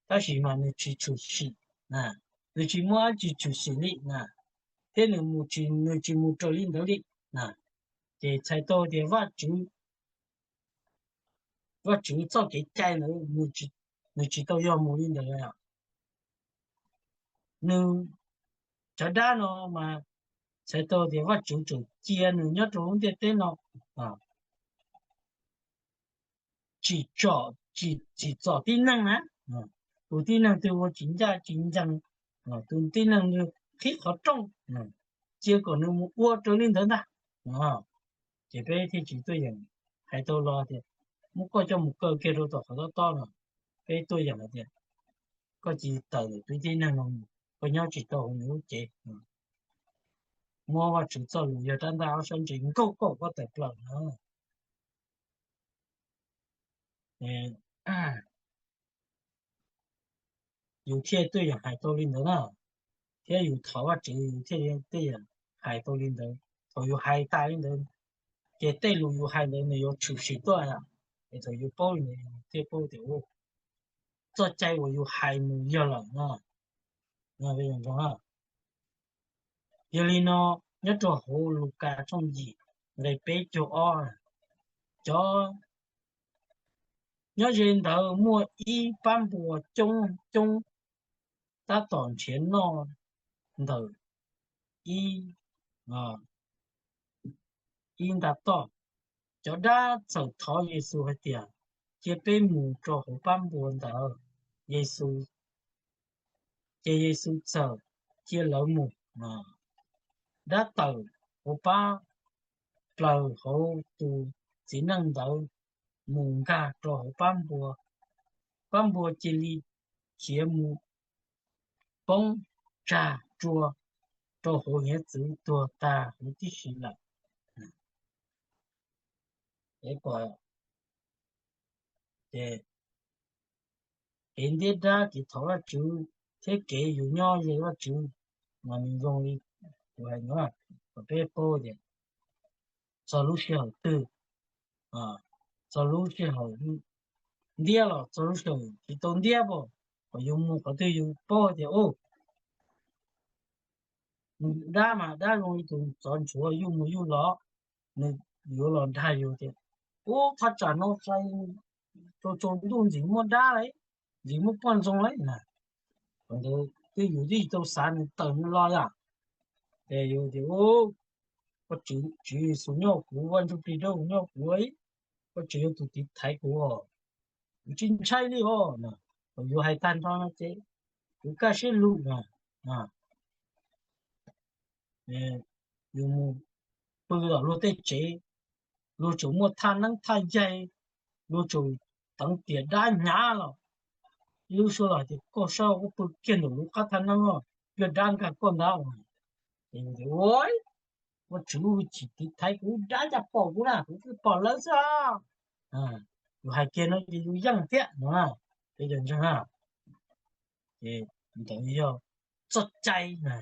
Tab sis mas nws tsis tshwm sim, nws tsis muaj dab tsi tshwm sim li na, thiab nws mus tsis, nws tsis mus raws li ntawd li na. Ces txhais tau tias Vajtswv, Vajtswv txoj kev cai ntawd nws tsis tau yog mus li ntawd. Nws, cov dab no mas txhais tau tias Vajtswv tseem cia nws nyob rau lub ntiaj teb no tsim txom, tsim txom tib neeg na, tus tib neeg twg ua tsis ncaj tsis ncees, tus tib neeg qhib qhov rooj, cia kom nws mus ua raws li ntawd ntag. Ces peb thiaj tsis tuaj yeem hais tau los tias muab koj coj mus kaw kiag rau tom qhov tob tob no. Peb tuaj yeem hais tias koj cia li tawm ntawm peb tib neeg no mus, koj nyob tsis tau hauv nws lub cev. Muab Vajtswv txoj lus yog rab ntaj ob sab ntse nkaug kom koj tawm plaws na. Yus thiaj tuaj yeem hais tau li ntawd na, thiab yus thov Vajtswv yus thiaj tuaj yeem hais tau li ntawd. Thaum yus hais tas li ntawd, ces tej lus yus hais ntawd nws yuav tshwm sim tuaj, es thaum yus paub li ntawd yus thiaj paub tias txoj cai uas yus hais mus yog lawm no. Yog li no, nyob rau hauv Lukas tshooj yim nqe peb caug ob, cov nyob ze ntawd muaj ib pab npua coob coob tab tom nrhiav noj ntawm ib ib nta toj. Cov dab txawm thov Yexus hais tias, cia peb mus rau hauv pab npua ntawd. Yexus, ces Yexus txawm cia lawv mus. Dab tawm hauv pab plaws hauv tus txiv neej ntawd mus nkag rau hauv pab npua. Pab npua cia li khiav mus poob tsag rua rau hauv hiav txwv tuag tag huv tib si lawm. Kev ntiab dab, kev thov Vajtswv thiab kev yus nyob ze Vajtswv mas nws zoo li kuv hais no, kom peb paub tias txog lub sij hawm twg, txog lub sij hawm ntiab los txog lub sij hawm tsis tau ntiab, kom yus mus qhov twg yus paub tias dab mas dab zoo li tus tsov ntsuav yuj mus yuj los, nws yuav los dag yus tias, ub, thaj tsam no rau tsaus ntuj ntxim muaj dab lauj, ntxim muaj poj ntxoog lauj na. Thaum ntawd twb yus twb tsis tau xav nws tawm nws los yom, ces yus tias, Vajtswv, Tswv Yexus nyob kuv, Vaj Ntsuj Plig Dawb Huv nyob kuv, Vajtswv yog tus tiv thaiv kuv os, kuv tsis ntshai li os. Thaum yus hais tag nrho no ces kuv kaj siab lug na. Yus mus pw tom luag tej tsev, luag tseem muaj thaj neeb thaj yaig, luag tseem teev tias dab hnyav los, ib lub suab los tias koj saib koj pw kiag ntawm lub qab thaj neeb, yog dab nkag koj ntag. Ces yus tias, Ua, Vajtswv hwj chim tiv thaiv kuv, dab ncaj pom kuv na, kuv twb pom lawv xwb os. Yus hais kiag no ces yus yeej thiab no, peb cov ntseeg na. Ces ntawd yog txoj cai na.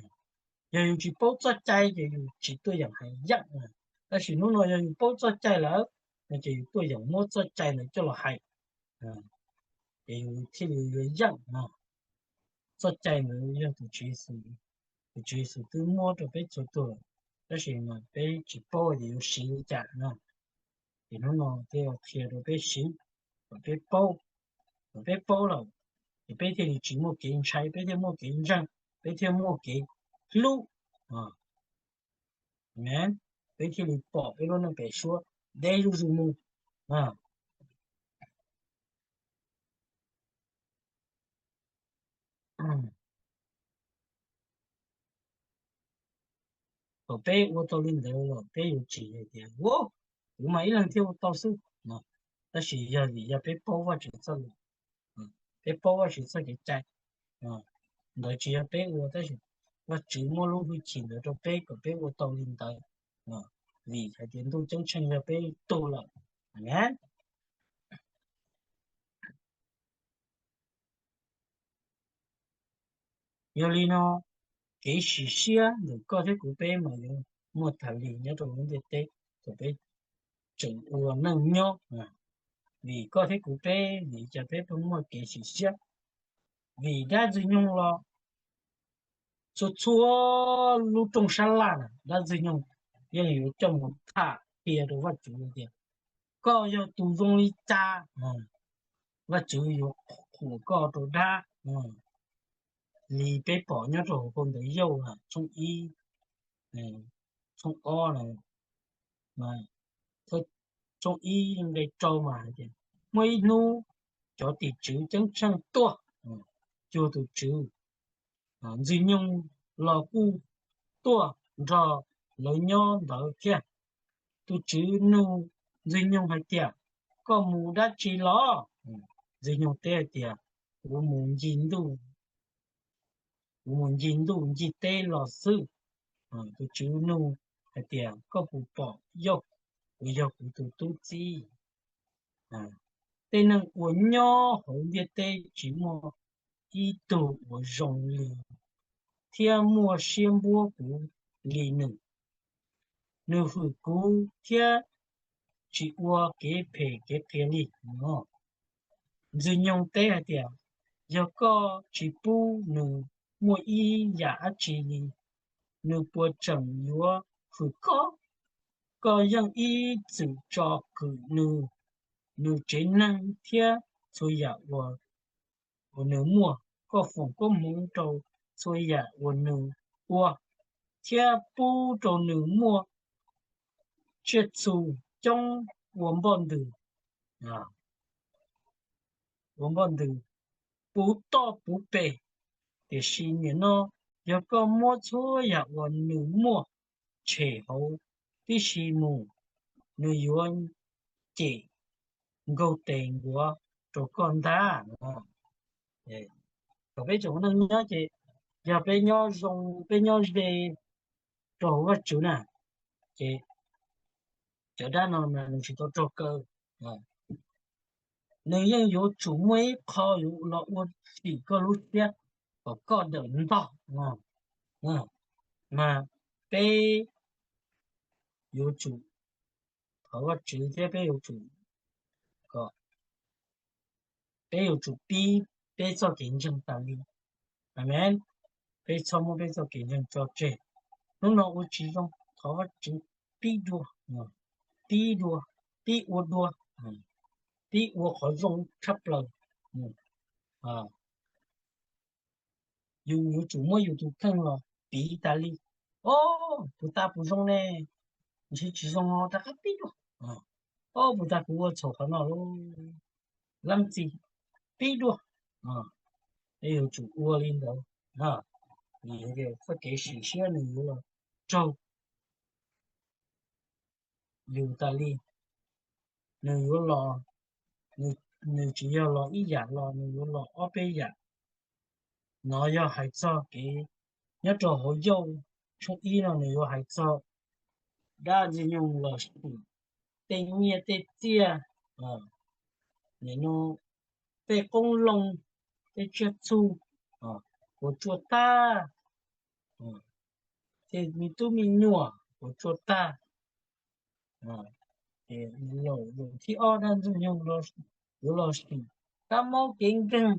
Yog yus tsis paub txoj cai ces yus tsis tuaj yeem hais yeej na. Tab sis hnub no yog yus paub txoj cai lawm no ces yus tuaj yeem muab txoj cai ntawd coj los hais, ces yus thiaj li yuav yeej no. Txoj cai ntawd yog tus Tswv Yexus, tus Tswv Yexus twb muab rau peb txhua tus lawm, tab sis mas peb tsis paub tias yuav siv li cas no. Ces hnub no thiaj qhia rau peb siv, kom peb paub, kom peb paub lawm, ces peb thiaj li tsis muaj kev ntshai, peb thiaj muaj kev ntseeg, peb thiaj muaj kev hlub. Peb thiaj li pom peb lub neej pem suab deb zuj zus mus. Thaum peb ua tau li ntawd los peb yuav tsis hais tias, Ua, kuv mas ib leeg thiaj ua tau xwb no. Tab sis yog vim yog peb paub Vajtswv txoj lus, peb paub Vajtswv txoj kev cai, ntawd tsis yog peb ua, tab sis Vajtswv muab lub hwj chim ntawd rau peb kom peb ua tau li ntawd, vim hais tias ntuj ceeb tsheej yog peb tug lawm. Amen. Yog li no, kev sim siab ntawm koj thiab kuv peb mas yuav muaj tas li nyob rau lub ntiaj teb thaum peb tseem ua neej nyob. Vim koj thiab kuv peb, vim li cas peb pheej muaj kev sim siab? Vim dab ntxwg nyoog los txhua txhua lub rooj sab laj na, dab ntxwg nyoog yeej yuav coj mus tham qhia rau Vajtswv tias koj yog tus zoo li cas, Vajtswv yuav qhuas koj rau dab. Li peb pom nyob rau hauv phau Ntawv Yauj tshooj ib, tshooj ob, tshooj ib nqe rau mas hais tias, muaj ib hnub cov tim tswv ceeb tsheej tuaj cuag tus Tswv, ntxwg nyoog los kuj tuaj nrog lawv nyob ntawd thiab. Tus Tswv nug Ntxwg Nyoog hais tias, koj mus dab tsi los? Ntxwg Nyoog teb hais tias, kuv mus ncig ntuj, kuv mus ncig ntuj ncig teb los xwb. Tus Tswv nug hais tias, koj puas pom Yauj, uas yog kuv tus tub txib? Tej neeg uas nyob hauv ntiaj teb tsis muaj ib tug uas zoo li thiab muaj siab npuab kuv li nws. Nws hwm kuv thiab tsis ua kev phem kev qias li. Ntxwg Nyoog teb hais tias, yog koj tsis pub nws muaj ib yam dab tsi li, nws puas tseem yuav hwm koj? Koj yeej ib txwm tsom kwm nws, nws tsev neeg thiab txhua yam uas, uas nws muaj. Koj foom koob hmoov rau txhua yam uas nws ua, thiab pub rau nws muaj tsiaj txhu coob ua npoj ntws, ua npoj ntws puv toj puv pes. Tiam sis nim no yog koj muab txhua yam uas nws muaj tshem hauv tib si mus, nws yuav cem nkaug tes nkuav rau koj ntag. Thaum peb tsoom neej nyob ces yog peb nyob zoo, peb nyob ze rau hauv Vajtswv na, ces cov dab no mas nws tsis tau raug kaw. Nws yeej yuav tsum muaj ib qho yuav los ua sim koj lub siab kom koj dawm ntog. Mas peb yuav tsum thov Vajtswv thiab peb yuav tsum kom, peb yuav tsum pib peb txoj kev ntseeg tas li. Amees. Peb txhob muab peb txoj kev ntseeg tso tseg. Hnub no ua tsis zoo, thov Vajtswv pib dua, pib dua, pib ua dua, pib ua qhov zoo tshaj plaws. Yus yuav tsum muab yus tus kheej los piv tas li. Ob, puas tas kuv zoo ne? Ntshe tsis zoo, rov qab pib dua. Ob, puas tas kuv ua txhaum qhov no lawm? Leej txiv, pib dua. Peb yuav tsum ua li ntawd. Txoj kev sim siab nws yuav los raug yus tas li. Nws yuav los, nws tsis yog los ib yam los, nws yuav los ob peb yam. No yog hais txog kev nyob rau hauv Yauj tshooj ib no, nws yuav hais txog dab ntxwg nyoog los sim tej nyiaj tej txiaj, nim no tej qoob loo, tej tsiaj txhu puas tsuaj tag, tej me tub me nyuam puas tsuaj tag. Ces zaum thib ob dab ntxwg nyoog yuav los sim kab mob kev nkeeg.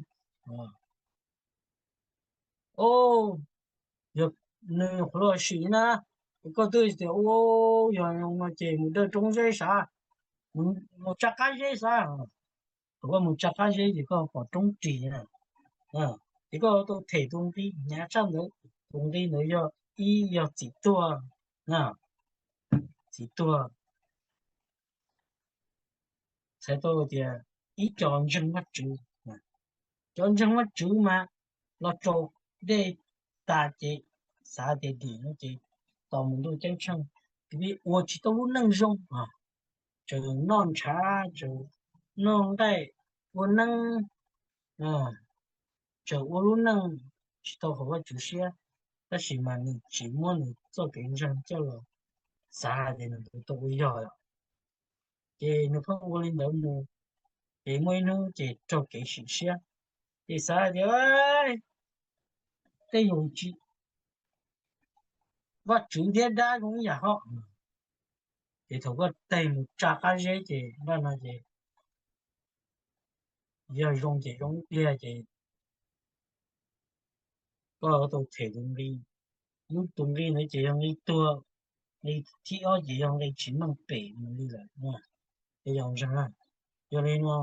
Yog nws nyuam qhuav los sim na, koj twb tias ua, yog no ces mus dawj roob zeb sav, mus tsa qab zeb sav. Thaum koj mus tsa qab zeb ces koj pom roob ris na, ces koj tau them tus nqi hnyav tshaj ntawd. Tus nqi ntawd yog ib, yog txim tuag, txim tuag. Txhais tau tias ib co ntseeg Vajtswv, cov ntseeg Vajtswv mas los tsaus dej tas ces xav tias dim no ces tos mus ntuj ceeb tsheej, ua tsis tau lub neej zoo, tseem noj ntshav, tseem noj nqaij ua neeb, tseem ua lub neej tsis tau haum Vajtswv siab, tab sis mas nws tsis muab nws txoj kev ntseeg coj los xav hais tias nws tau ua yog lawm. Ces nws pheej ua li ntawd mus, ces muaj ib hnub ces raug kev sim siab, ces xav hais tias tej zaum tsis, Vajtswv thiab dab zoo ib yam hos. Ces thaum koj teg mus tsa qab zeb ces npaj no ces yog zoo ces zoo ib pliag ces koj tau them tus nqi. Lub tus nqi ntawd ces yog nqi tuag, nqi thib ob ces yog nqi tsis meej pem mus li lawm. Ces yog ntseeg, yog li no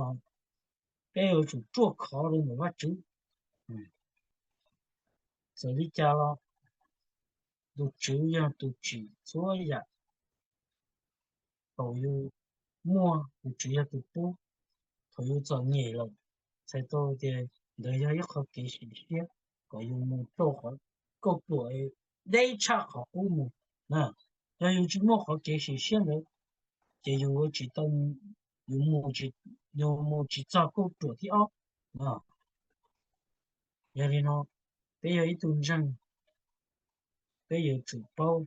peb yuav tsum ruaj khov rau ntawm Vajtswv. Txawm li cas los tus Tswv yog tus tsim txhua yam. Thaum yus muaj, tus Tswv yog tus pub. Thaum yus txom nyem lawm, txhais tau tias ntawd yog ib qho kev sim siab kom yus mus rau qhov kauj ruam deb tshaj qhov qub mus. Yog yus tsis muaj qhov kev sim siab ntawd, ces yus ua tsis tau, yus mus, yus mus tsis txog kauj ruam thib ob. Yog li no, peb yog ib tug ntseeg, peb yuav tsum paub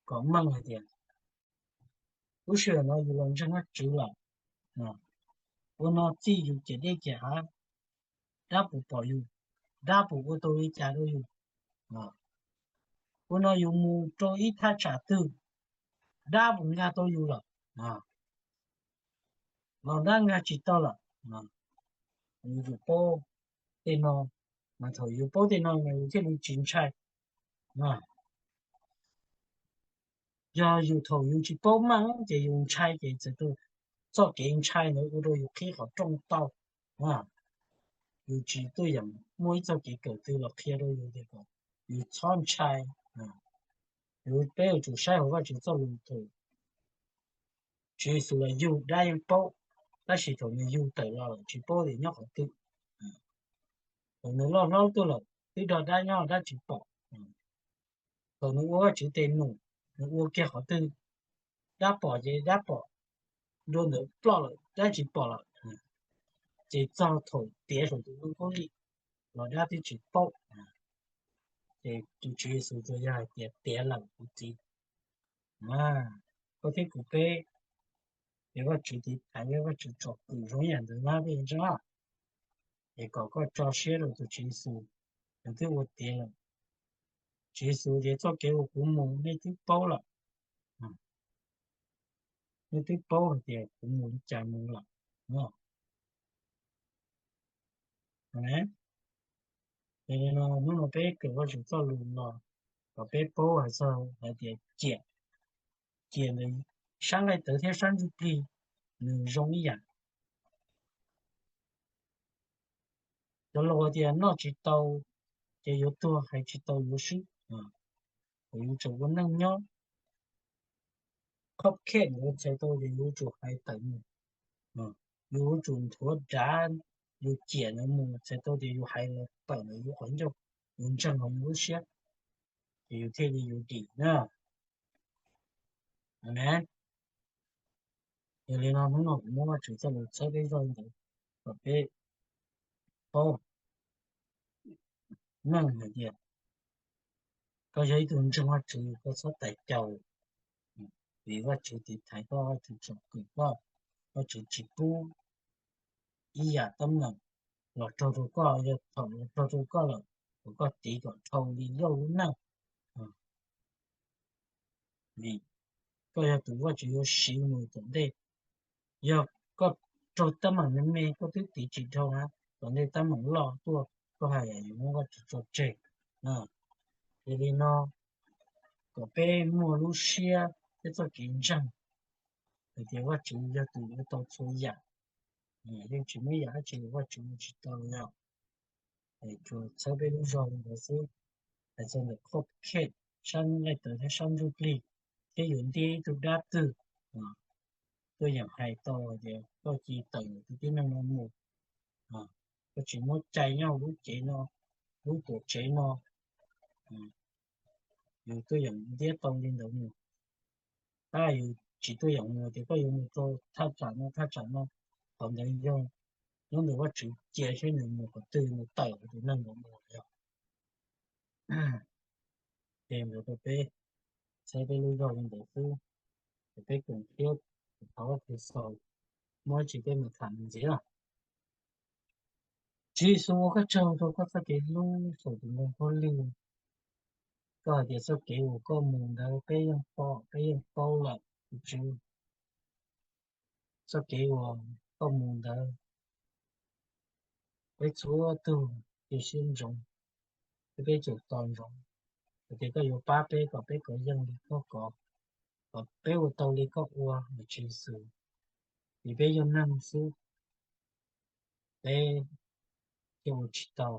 kom meej hais tias lub sij hawm no yus los ntseeg Vajtswv lawm, ua no txij yus ciam dej ciam av, dab puas pom yus, dab puas ua tau li cas rau yus? Ua no yus mus rau ib thaj tsam twg, dab puas nkag tau yus lawm, los dab nkag tsis tau lawm? Yus yuav paub tej no, mas thaum yus paub tej no mas yus thiaj li tsis ntshai. Yog yus thaum yus tsis paub meej ces yus ntshai ces txawm txoj kev ntshai ntawd ua rau yus qhib qhov rooj tau. Yus tsis tuaj yeem muaj ib txoj kev kawm twg los qhia rau yus tias kom yus txhob ntshai. Yus, peb yuav tsum saib hauv Vajtswv txoj lus thaum Tswv Yexus los yug dab yeej paub, tab sis thaum nws yug tawm los lawm tsis paub tias nyob qhov twg. Thaum nws loj hlob tuaj lawm twb nrog dab nyob dab tsis pom. Thaum nws ua Vajtswv tes num, nws ua kiag qhov twg dab pom ces dab pom, dua ntawd ploj lawm dab tsis pom lawm. Ces txog thaum tiav saum tus ntoo khaub lig los dab twb tsis paub. Ces tus Tswv Yexus tsuas yog hais tias tiav lawm kuv txiv. Koj thiab kuv peb, ces Vajtswv tiv thaiv, Vajtswv tsom kwm zoo ib yam ntawd na peb ntseeg. Es kom koj tso siab rau tus Tswv Yexus, nws twb ua tiav lawm. Tswv Yexus tias txoj kev uas kuv mus nej twb paub lawm, nej twb paub hais tias kuv mus li cas mus lawm. Ces hnub no peb kawm Vajtswv txoj lus los kom peb paub hais txog hais tias ciam, ciam ntawd sab nqaij tawv thiab sab ntsuj plig nws zoo ib yam. Cov laus tias noj tsis tau ces yuav tuag, hais tsis tau yuav swb. Thaum yus tseem ua neej nyob, khob khej ntawd txhais tau tias yus yuav tsum hais tawm mus, yus yuav tsum nthuav dav yus ciam ntawd mus txhais tau tias yus hais los tawm ntawm yus qhov ncauj, yus ntseeg hauv yus lub siab, ces yus thiaj li yuav dim na. Amen. Yog li no hnub no kuv muab Vajtswv txoj lus txhawb peb zog li ntawd kom peb paub meej hais tias koj yog ib tug ntseeg Vajtswv koj txhob tais caus, vim Vajtswv tiv thaiv koj, Vajtswv tsom kwm koj, Vajtswv tsis pub ib yam teeb meem los raug rau koj, yog thaum los raug rau koj lawm, kom koj tiv kom dhau li Yauj lub neej. Vim koj yog tus Vajtswv yuav siv mus tom ntej. Yog koj raug teeb meem me me koj twb tiv tsis dhau na, tom ntej teeb meem loj tuaj koj haj yam yuav muab Vajtswv tso tseg. Yog li no kom peb muaj lub siab thiab txoj kev ntseeg hais tias Vajtswv yog tus ua tau txhua yam, yeej tsis muaj ib yam dab tsi Vajtswv ua tsis tau yom. Tsuas txhawb peb lub zog li ntawd xwb, hais txog ntawm khob khej sab nqaij tawv thiab sab ntsuj plig, thiab yuav ntiab ib tug dab twg tuaj yeem hais tau tias koj cia li tawm ntawm tus tib neeg no mus, koj tsis muab cai nyob hauv lub cev no, lub tuam tsev no, yus tuaj yeem ntiab tau li ntawd mus. Tab yus tsis tuaj yeem mus tias koj yuav mus rau thaj tsam no thaj tsam no, qhov ntawd yog nyob ntawm Vajtswv cia seb nws mus qhov twg, nws tawm tus neeg ntawd mus yog. Ces ntawd rau peb, txhawb peb lub zog li ntawd xwb, ces peb koom siab thov Vajtswv xaus, muaj dab tsi peb mam tham ntxiv. Tswv Yexus ua koj tsaug rau koj txoj kev hlub saum tus ntoo khaub lig. Koj hais tias txoj kev uas koj mus ntawd peb yeej pom peb yeej paub lawm tus Tswv. Txoj kev uas koj mus ntawd peb txhua tug cia siab ntsoov, peb, peb tseem tos ntsoov hais tias koj yuav pab peb kom peb kov yeej li koj kov, kom peb ua tau li koj ua, Tswv Yexus. Vim peb yog neeg xwb, peb thiaj ua tsis tau,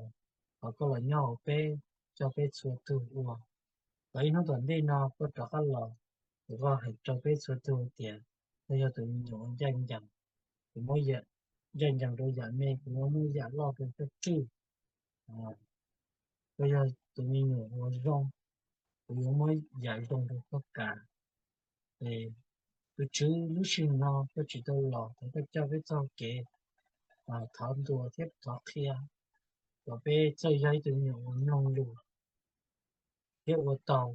thov koj los nyob hauv peb, coj peb txhua tug ua, kom ib hnub tom ntej no koj rov qab los, ces koj hais rau peb txhua tug tias koj yog tus me nyuam uas ncaj ncees, kuv muab ncaj ncees rau yam me, kuv muab yam loj rau koj tswj. Koj yog tus me nyuam uas zoo, kuv yuav muab yam zoo rau koj kav. Tus Tswv, lub sij hawm no koj tsis tau los, thov koj coj peb txoj kev thov ntuas thiab thov qhia kom peb txawj yog ib tug me nyuam uas mloog lus thiab ua tau.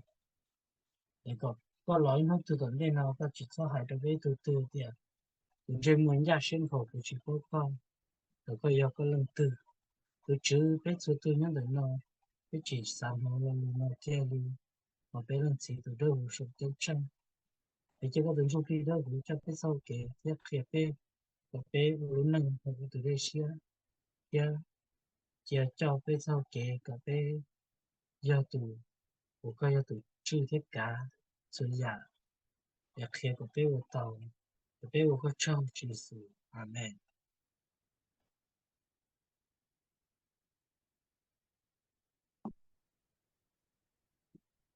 Es kom koj los ib hnub twg tom ntej no koj tsis txhob hais rau peb ib tug twg tias, kuv ntsej muag ncaj siab nkhaus kuv tsis paub koj, kom koj yog koj leej twg. Tus Tswv, peb txhua tus nyob ntawm no, peb tsis xav hnov lo lus no kiag li, mas peb leej txiv tus dawb huv saum ceeb tsheej. Es cia koj tus Ntsuj Plig dawb huv coj peb txoj kev thiab qhia peb, kom peb ua lub neej ua tus dej siab, thiab cia coj peb txoj kev kom peb yog tus, uas koj yog tus tswj thiab kav txhua yam, es qhia kom peb ua tau, kom peb ua koj tsaug Tswv Yexus. Amees.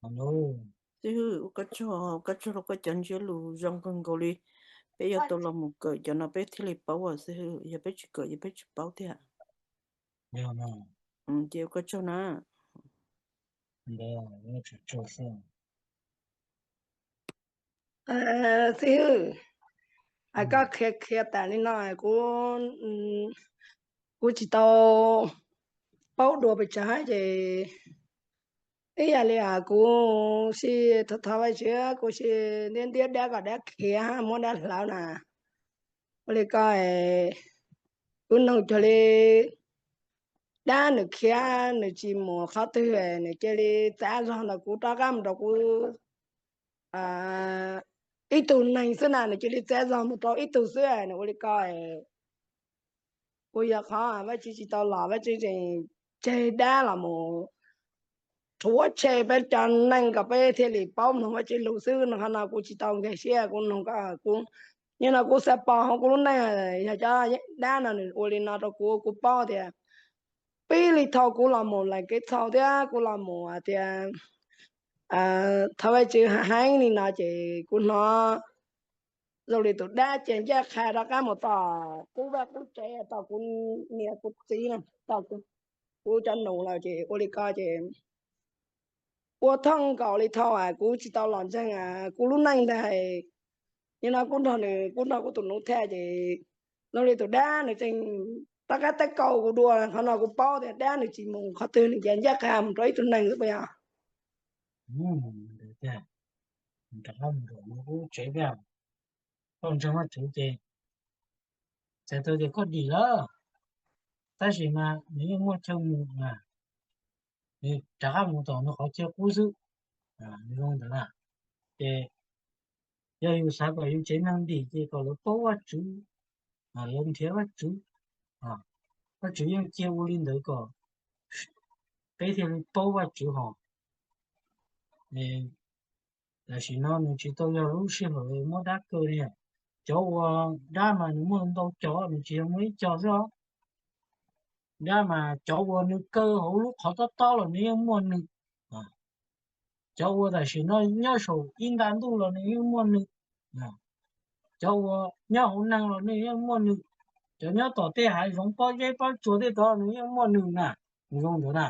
Xib hwb, ua koj tsaug, ua koj tsaug rau koj cov ntsiab lus zoo kawg nkaus li. Peb yuav tau los mus kawm cov no peb thiaj li paub as xib hwb, yog peb tsis kawm ces peb tsis paub thiab. Ces ua koj tsaug na. Xib hwb, koj qhia qhia tas li no kuv, kuv tsis tau paub dua pes tsawg ces ib yam li kuv sim thov thov Vajtswv, kuv sim ntiab ntiab dab kom dab khiav muab dab hlawv na. Ua li ko kuv nug cuag li dab nws khiav nws tsis mus qhov twg, nws cia li txav zog ntawm kuv rov qab mus rau kuv ib tug neeg xwb na, nws cia li txav zog mus rau ib tug xwb. Nws ua li ko, kuv yog qhov Vajtswv tsis tau los, Vajtswv tseem tseg dab los mus rhuav tshem peb cov neeg kom peb thiaj li paub mloog Vajtswv lus xwb no. Qhov no kuv tsis tau nkag siab, kuv nug koj, kuv, nim no kuv xav pom hauv kuv lub neej, yog cov dab no nws ua li no rau kuv, kuv paub tias pib li thaum kuv los mus lees kev txhaum thiab kuv los mus tias thov Vajtswv heev li no ces kuv hnov zoo li tus dab ces ncaj qha rov qab mus tom kuv vaj kuv tsev, tom kuv niam kuv txiv, tom kuv cov nus lawm ces ua li ko ces ua thooj nkaus li thaum kuv tsis tau los ntseeg kuv lub neej ntag. Nim no kuv nrog nws, kuv nrog kuv tus nus thiaj ces zoo li tus dab nws tseem rov qab tab kaum kuv dua. Qhov no kuv paub tias dab nws tsis mus qhov twg, nws cia ncaj qha mus rau ib tug neeg xwb puas yog? Rov qab mus rau kuv tsev thiab, koj ntseeg Vajtswv ces txhais tau tias koj dim lawm, tab sis mas nws yeej muaj chaw mus na, nws rov qab mus tom nws qhov chaw qub xwb. Nws zoo ntawd na. Ces yog yus xav kom yus tsev neeg dim ces kom lawv paub Vajtswv, lawv nrhiav Vajtswv, Vajtswv yeej cia ua li ntawd kom peb thiaj li paub Vajtswv hos. Tam sim no nws tsis tau yog lub sij hawm muab dab kaw li. Cov uas dab mas nws muaj ntau cov, nws tsis yog muaj ib co xwb os. Dab mas cov uas nws kaw hauv lub qhov tob tob los nws yeej muaj nws. Cov uas tam sim no nyob saum ib nta ntuj los nws yeej muaj nws. Cov uas nyob hauv neeg los nws yeej muaj nws. Cov nyob tom tej hav zoov pob zeb pob tsuas tej tod nws yeej muaj nws na. Nws zoo ntawd na.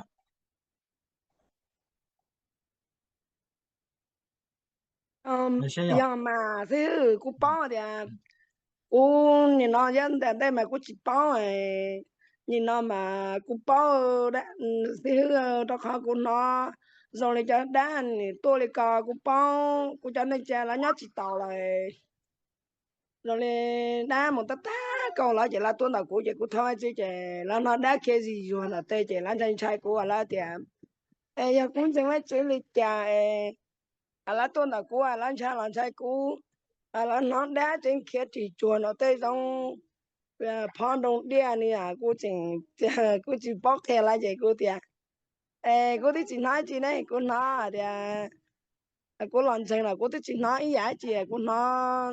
Yog mas xib hwb, kuv paub tias kuv nim no yog ntiaj teb mas kuv tsis paub. Nim no mas kuv paub xib hwb, rau qhov kuv hnov zoo li cov dab nws tuaj li ko, kuv paub kuv cov neej tsa lawv nyob tsis taus lawm. Zoo li dab mus tab tag kaum lawm ces lawv tuaj ntawm kuv ces kuv thov Vajtswv ces lawv hnov dab khiav zis zuag ntawm tej ces lawv ntshai ntshai kuv, lawv tias es yog kuv ntseeg Vajtswv li cas es lawv tuaj ntawm kuv, lawv ntshai los ntshai kuv, lawv hnov dab tseem khiav ris tsuag ntawm tej zoo phov nroo diaj ni. Kuv tseem, kuv tsis paub qhia lawv ces kuv tias es kuv twb tsis hnov tsi ne, kuv hnov tias kuv los ntseeg los kuv twb tsis hnov ib yam tsi, kuv hnov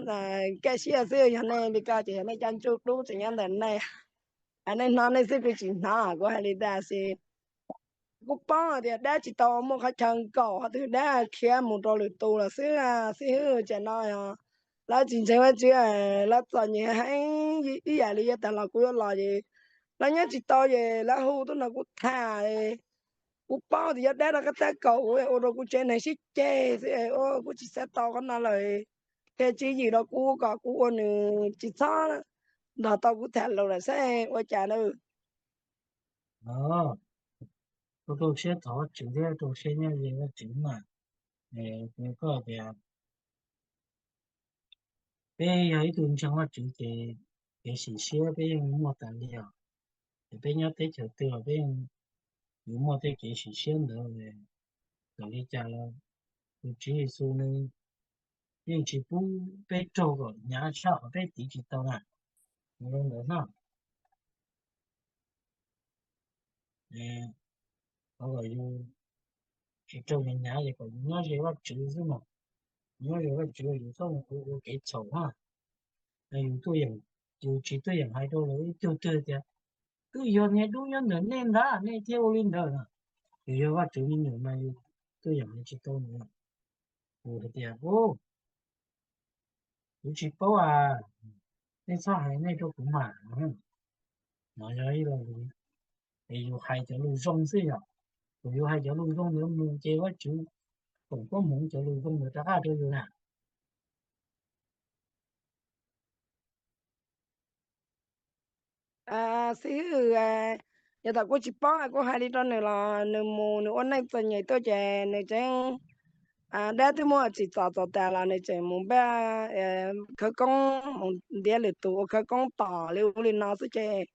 kaj siab xwb. Yog nej li ko ces yog nej cov ntsuj dub tseem nyob ntawm nej, nej hnov nej xwb, kuv tsis hnov. Kuv hais li ntawd xwb. Kuv paub tias dab tsis tau muaj qhov chaw nkaum qhov twg, dab khiav mus rau lwm tus lawm xwb. Xib hwb, tsam no lawv tsis ntseeg Vajtswv, lawv txom nyem heev, ib yam li yav tas los kuv yuav los ces lawv nyob tsis tau ces lawv hu tuaj nrog kuv tham. Kuv paub tias yog dab rov qab tab kaum ua rau kuv tsev neeg sib ceg xwb, kuv tsis xav tau qhov no lawm. Qhia tswv yim rau kuv kom kuv ua nws tsis txhob nrog tau kuv tham lus lawm saib ua cas na. Koj rau siab thov Vajtswv thiab rau siab nyob ze Vajtswv mas. Koj tias peb yog ib tug ntseeg Vajtswv ces kev sim siab peb yeej muaj tas li os. Ces peb nyob teb chaws twg los peb yuav muaj tej kev sim siab ntawd. Txawm li cas los tus Tswv Yexus nws yeej tsis pub peb raug kom hnyav tshaj qhov peb tiv tsis tau na. Ntawd na, qhov kom yus tsis raug hnyav hnyav ces kom yus nyob ze Vajtswv xwb mas. Nyob ze Vajtswv yus txhob mus ua kev txhaum na. Yus tuaj yeem, yus tsis tuaj yeem hais rau lawv ib tug twg tias twb yog niag dub nyob ntawm nej ntag nej thiaj ua li ntawd na. Yus yog Vajtswv me nyuam mas yus tuaj yeem hais tsis tau nws. Yus hais tias kuv tsis paub a, nej txhob hais nej rau kuv mas. No yog ib lo lus, es yus hais cov lus zoo xwb yom. Thaum yus hais cov lus zoo ntawd mus ces Vajtswv foom koob hmoov cov lus zoo ntawd rov qab rau yus na. Xib hwb, yog thaum kuv tsis paub kuv hais li rau nws los nws mus nws ua neej txom nyem tuaj ces nws tseem, dab twb muaj tsim txom txom tas los nws tseem mus npaj khawv koob mus ntiav lwm tus ua khawv koob tos li ub li no xwb ces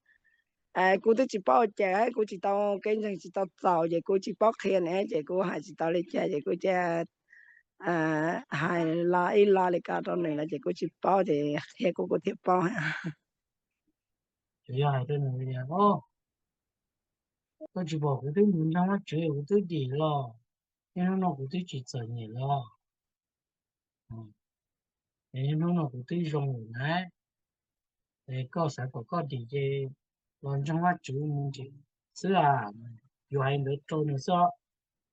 kuv twb tsis paub ua cas, kuv tsis tau kev ntseeg tsis tau txaus ces kuv tsis paub qhia nws ces kuv hais tsis tau li cas ces kuv cia hais lo ib lo li ko rau nws lawm ces kuv tsis paub ces qhia kuv kuv thiaj paub. Tsuas yog hais rau nws tias, koj tsis pom kuv twb mus ntseeg Vajtswv kuv twb dim los, niaj hnub no kuv twb tsis txom nyem los, niaj hnub no kuv twb zoo lawm na. Es koj xav kom koj dim ces los ntseeg Vajtswv mus xwb a. Yus hais ntawd rau nws xwb.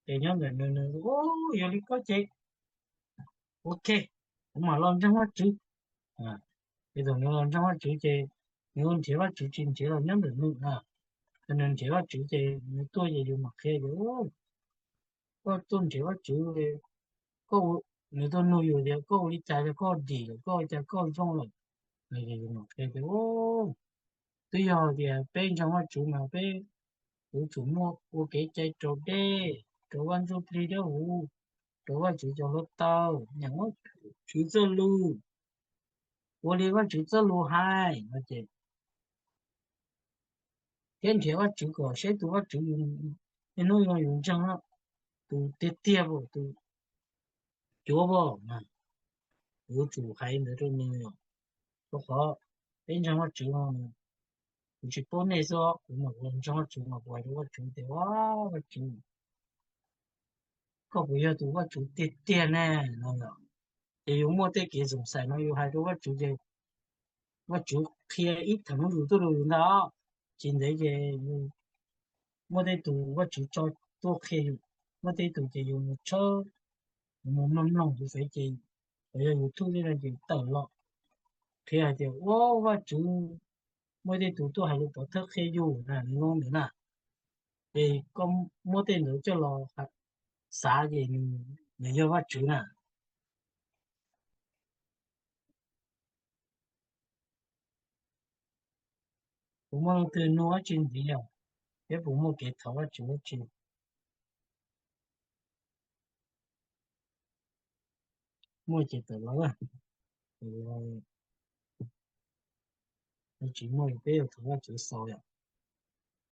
Ces nyob ntawm nws, nws, yog li koj ces ok, kuv mam los ntseeg Vajtswv. Ces thaum nws los ntseeg Vajtswv ces nws ua nrhiav Vajtswv tsis nrhiav los nyob ntawm nws na. Thaum nws nrhiav Vajtswv ces nws tuaj ces yus mam qhia tias koj tuaj nrhiav Vajtswv, koj, nws tuaj nug yus tias koj ua li cas yog koj dim lawm, koj ua cas koj zoo lawm. Yus mam qhia tias twb yog tias peb ntseeg Vajtswv mas peb yuav tsum muaj ua kev cai raus dej, raus Vaj Ntsuj Plig Dawb Huv, raus Vajtswv cov hluav taws, nyeem Vajtswv txoj lus, ua li Vajtswv txoj lus hais no ces thiab nrhiav Vajtswv kom saib tus Vajtswv niaj hnub no yus ntseeg, tus tiag tiag as, tus cuav as, yuav tsum hais ntawd rau nws. Rau qhov peb ntseeg Vajtswv no, kuv tsis paub nej xwb, kuv mam ua ntseeg Vajtswv mas kuv hais rau Vajtswv tias, Vajtswv, koj puas yog tus Vajtswv tiag tiag ne? No yom. Ces yus muaj tej kev xoom xaim no yus hais rau Vajtswv ces Vajtswv qhia ib theem lus tuaj rau yus ntag. Tsis ntev ces muaj tej tus Vajtswv tso tuaj qhia yus, muaj tej tus ces yus mus tshawb, yus mus mloog mloog xwb ces, los yog YouTube tej no ces tawm los qhia hais tias ua Vajtswv muaj tej tus tuaj hais lus pov thawj qhia yus na, nws zoo ntawd na. Ces koj muab tej ntawd coj los xav ces nws yog Vajtswv na. Puas muaj leej twg nug dab tsi ntxiv os? Thiab puas muaj kev thov Vajtswv dab tsi? Muaj ces tawm los. Tsis muaj peb yuav thov Vajtswv xaus yom.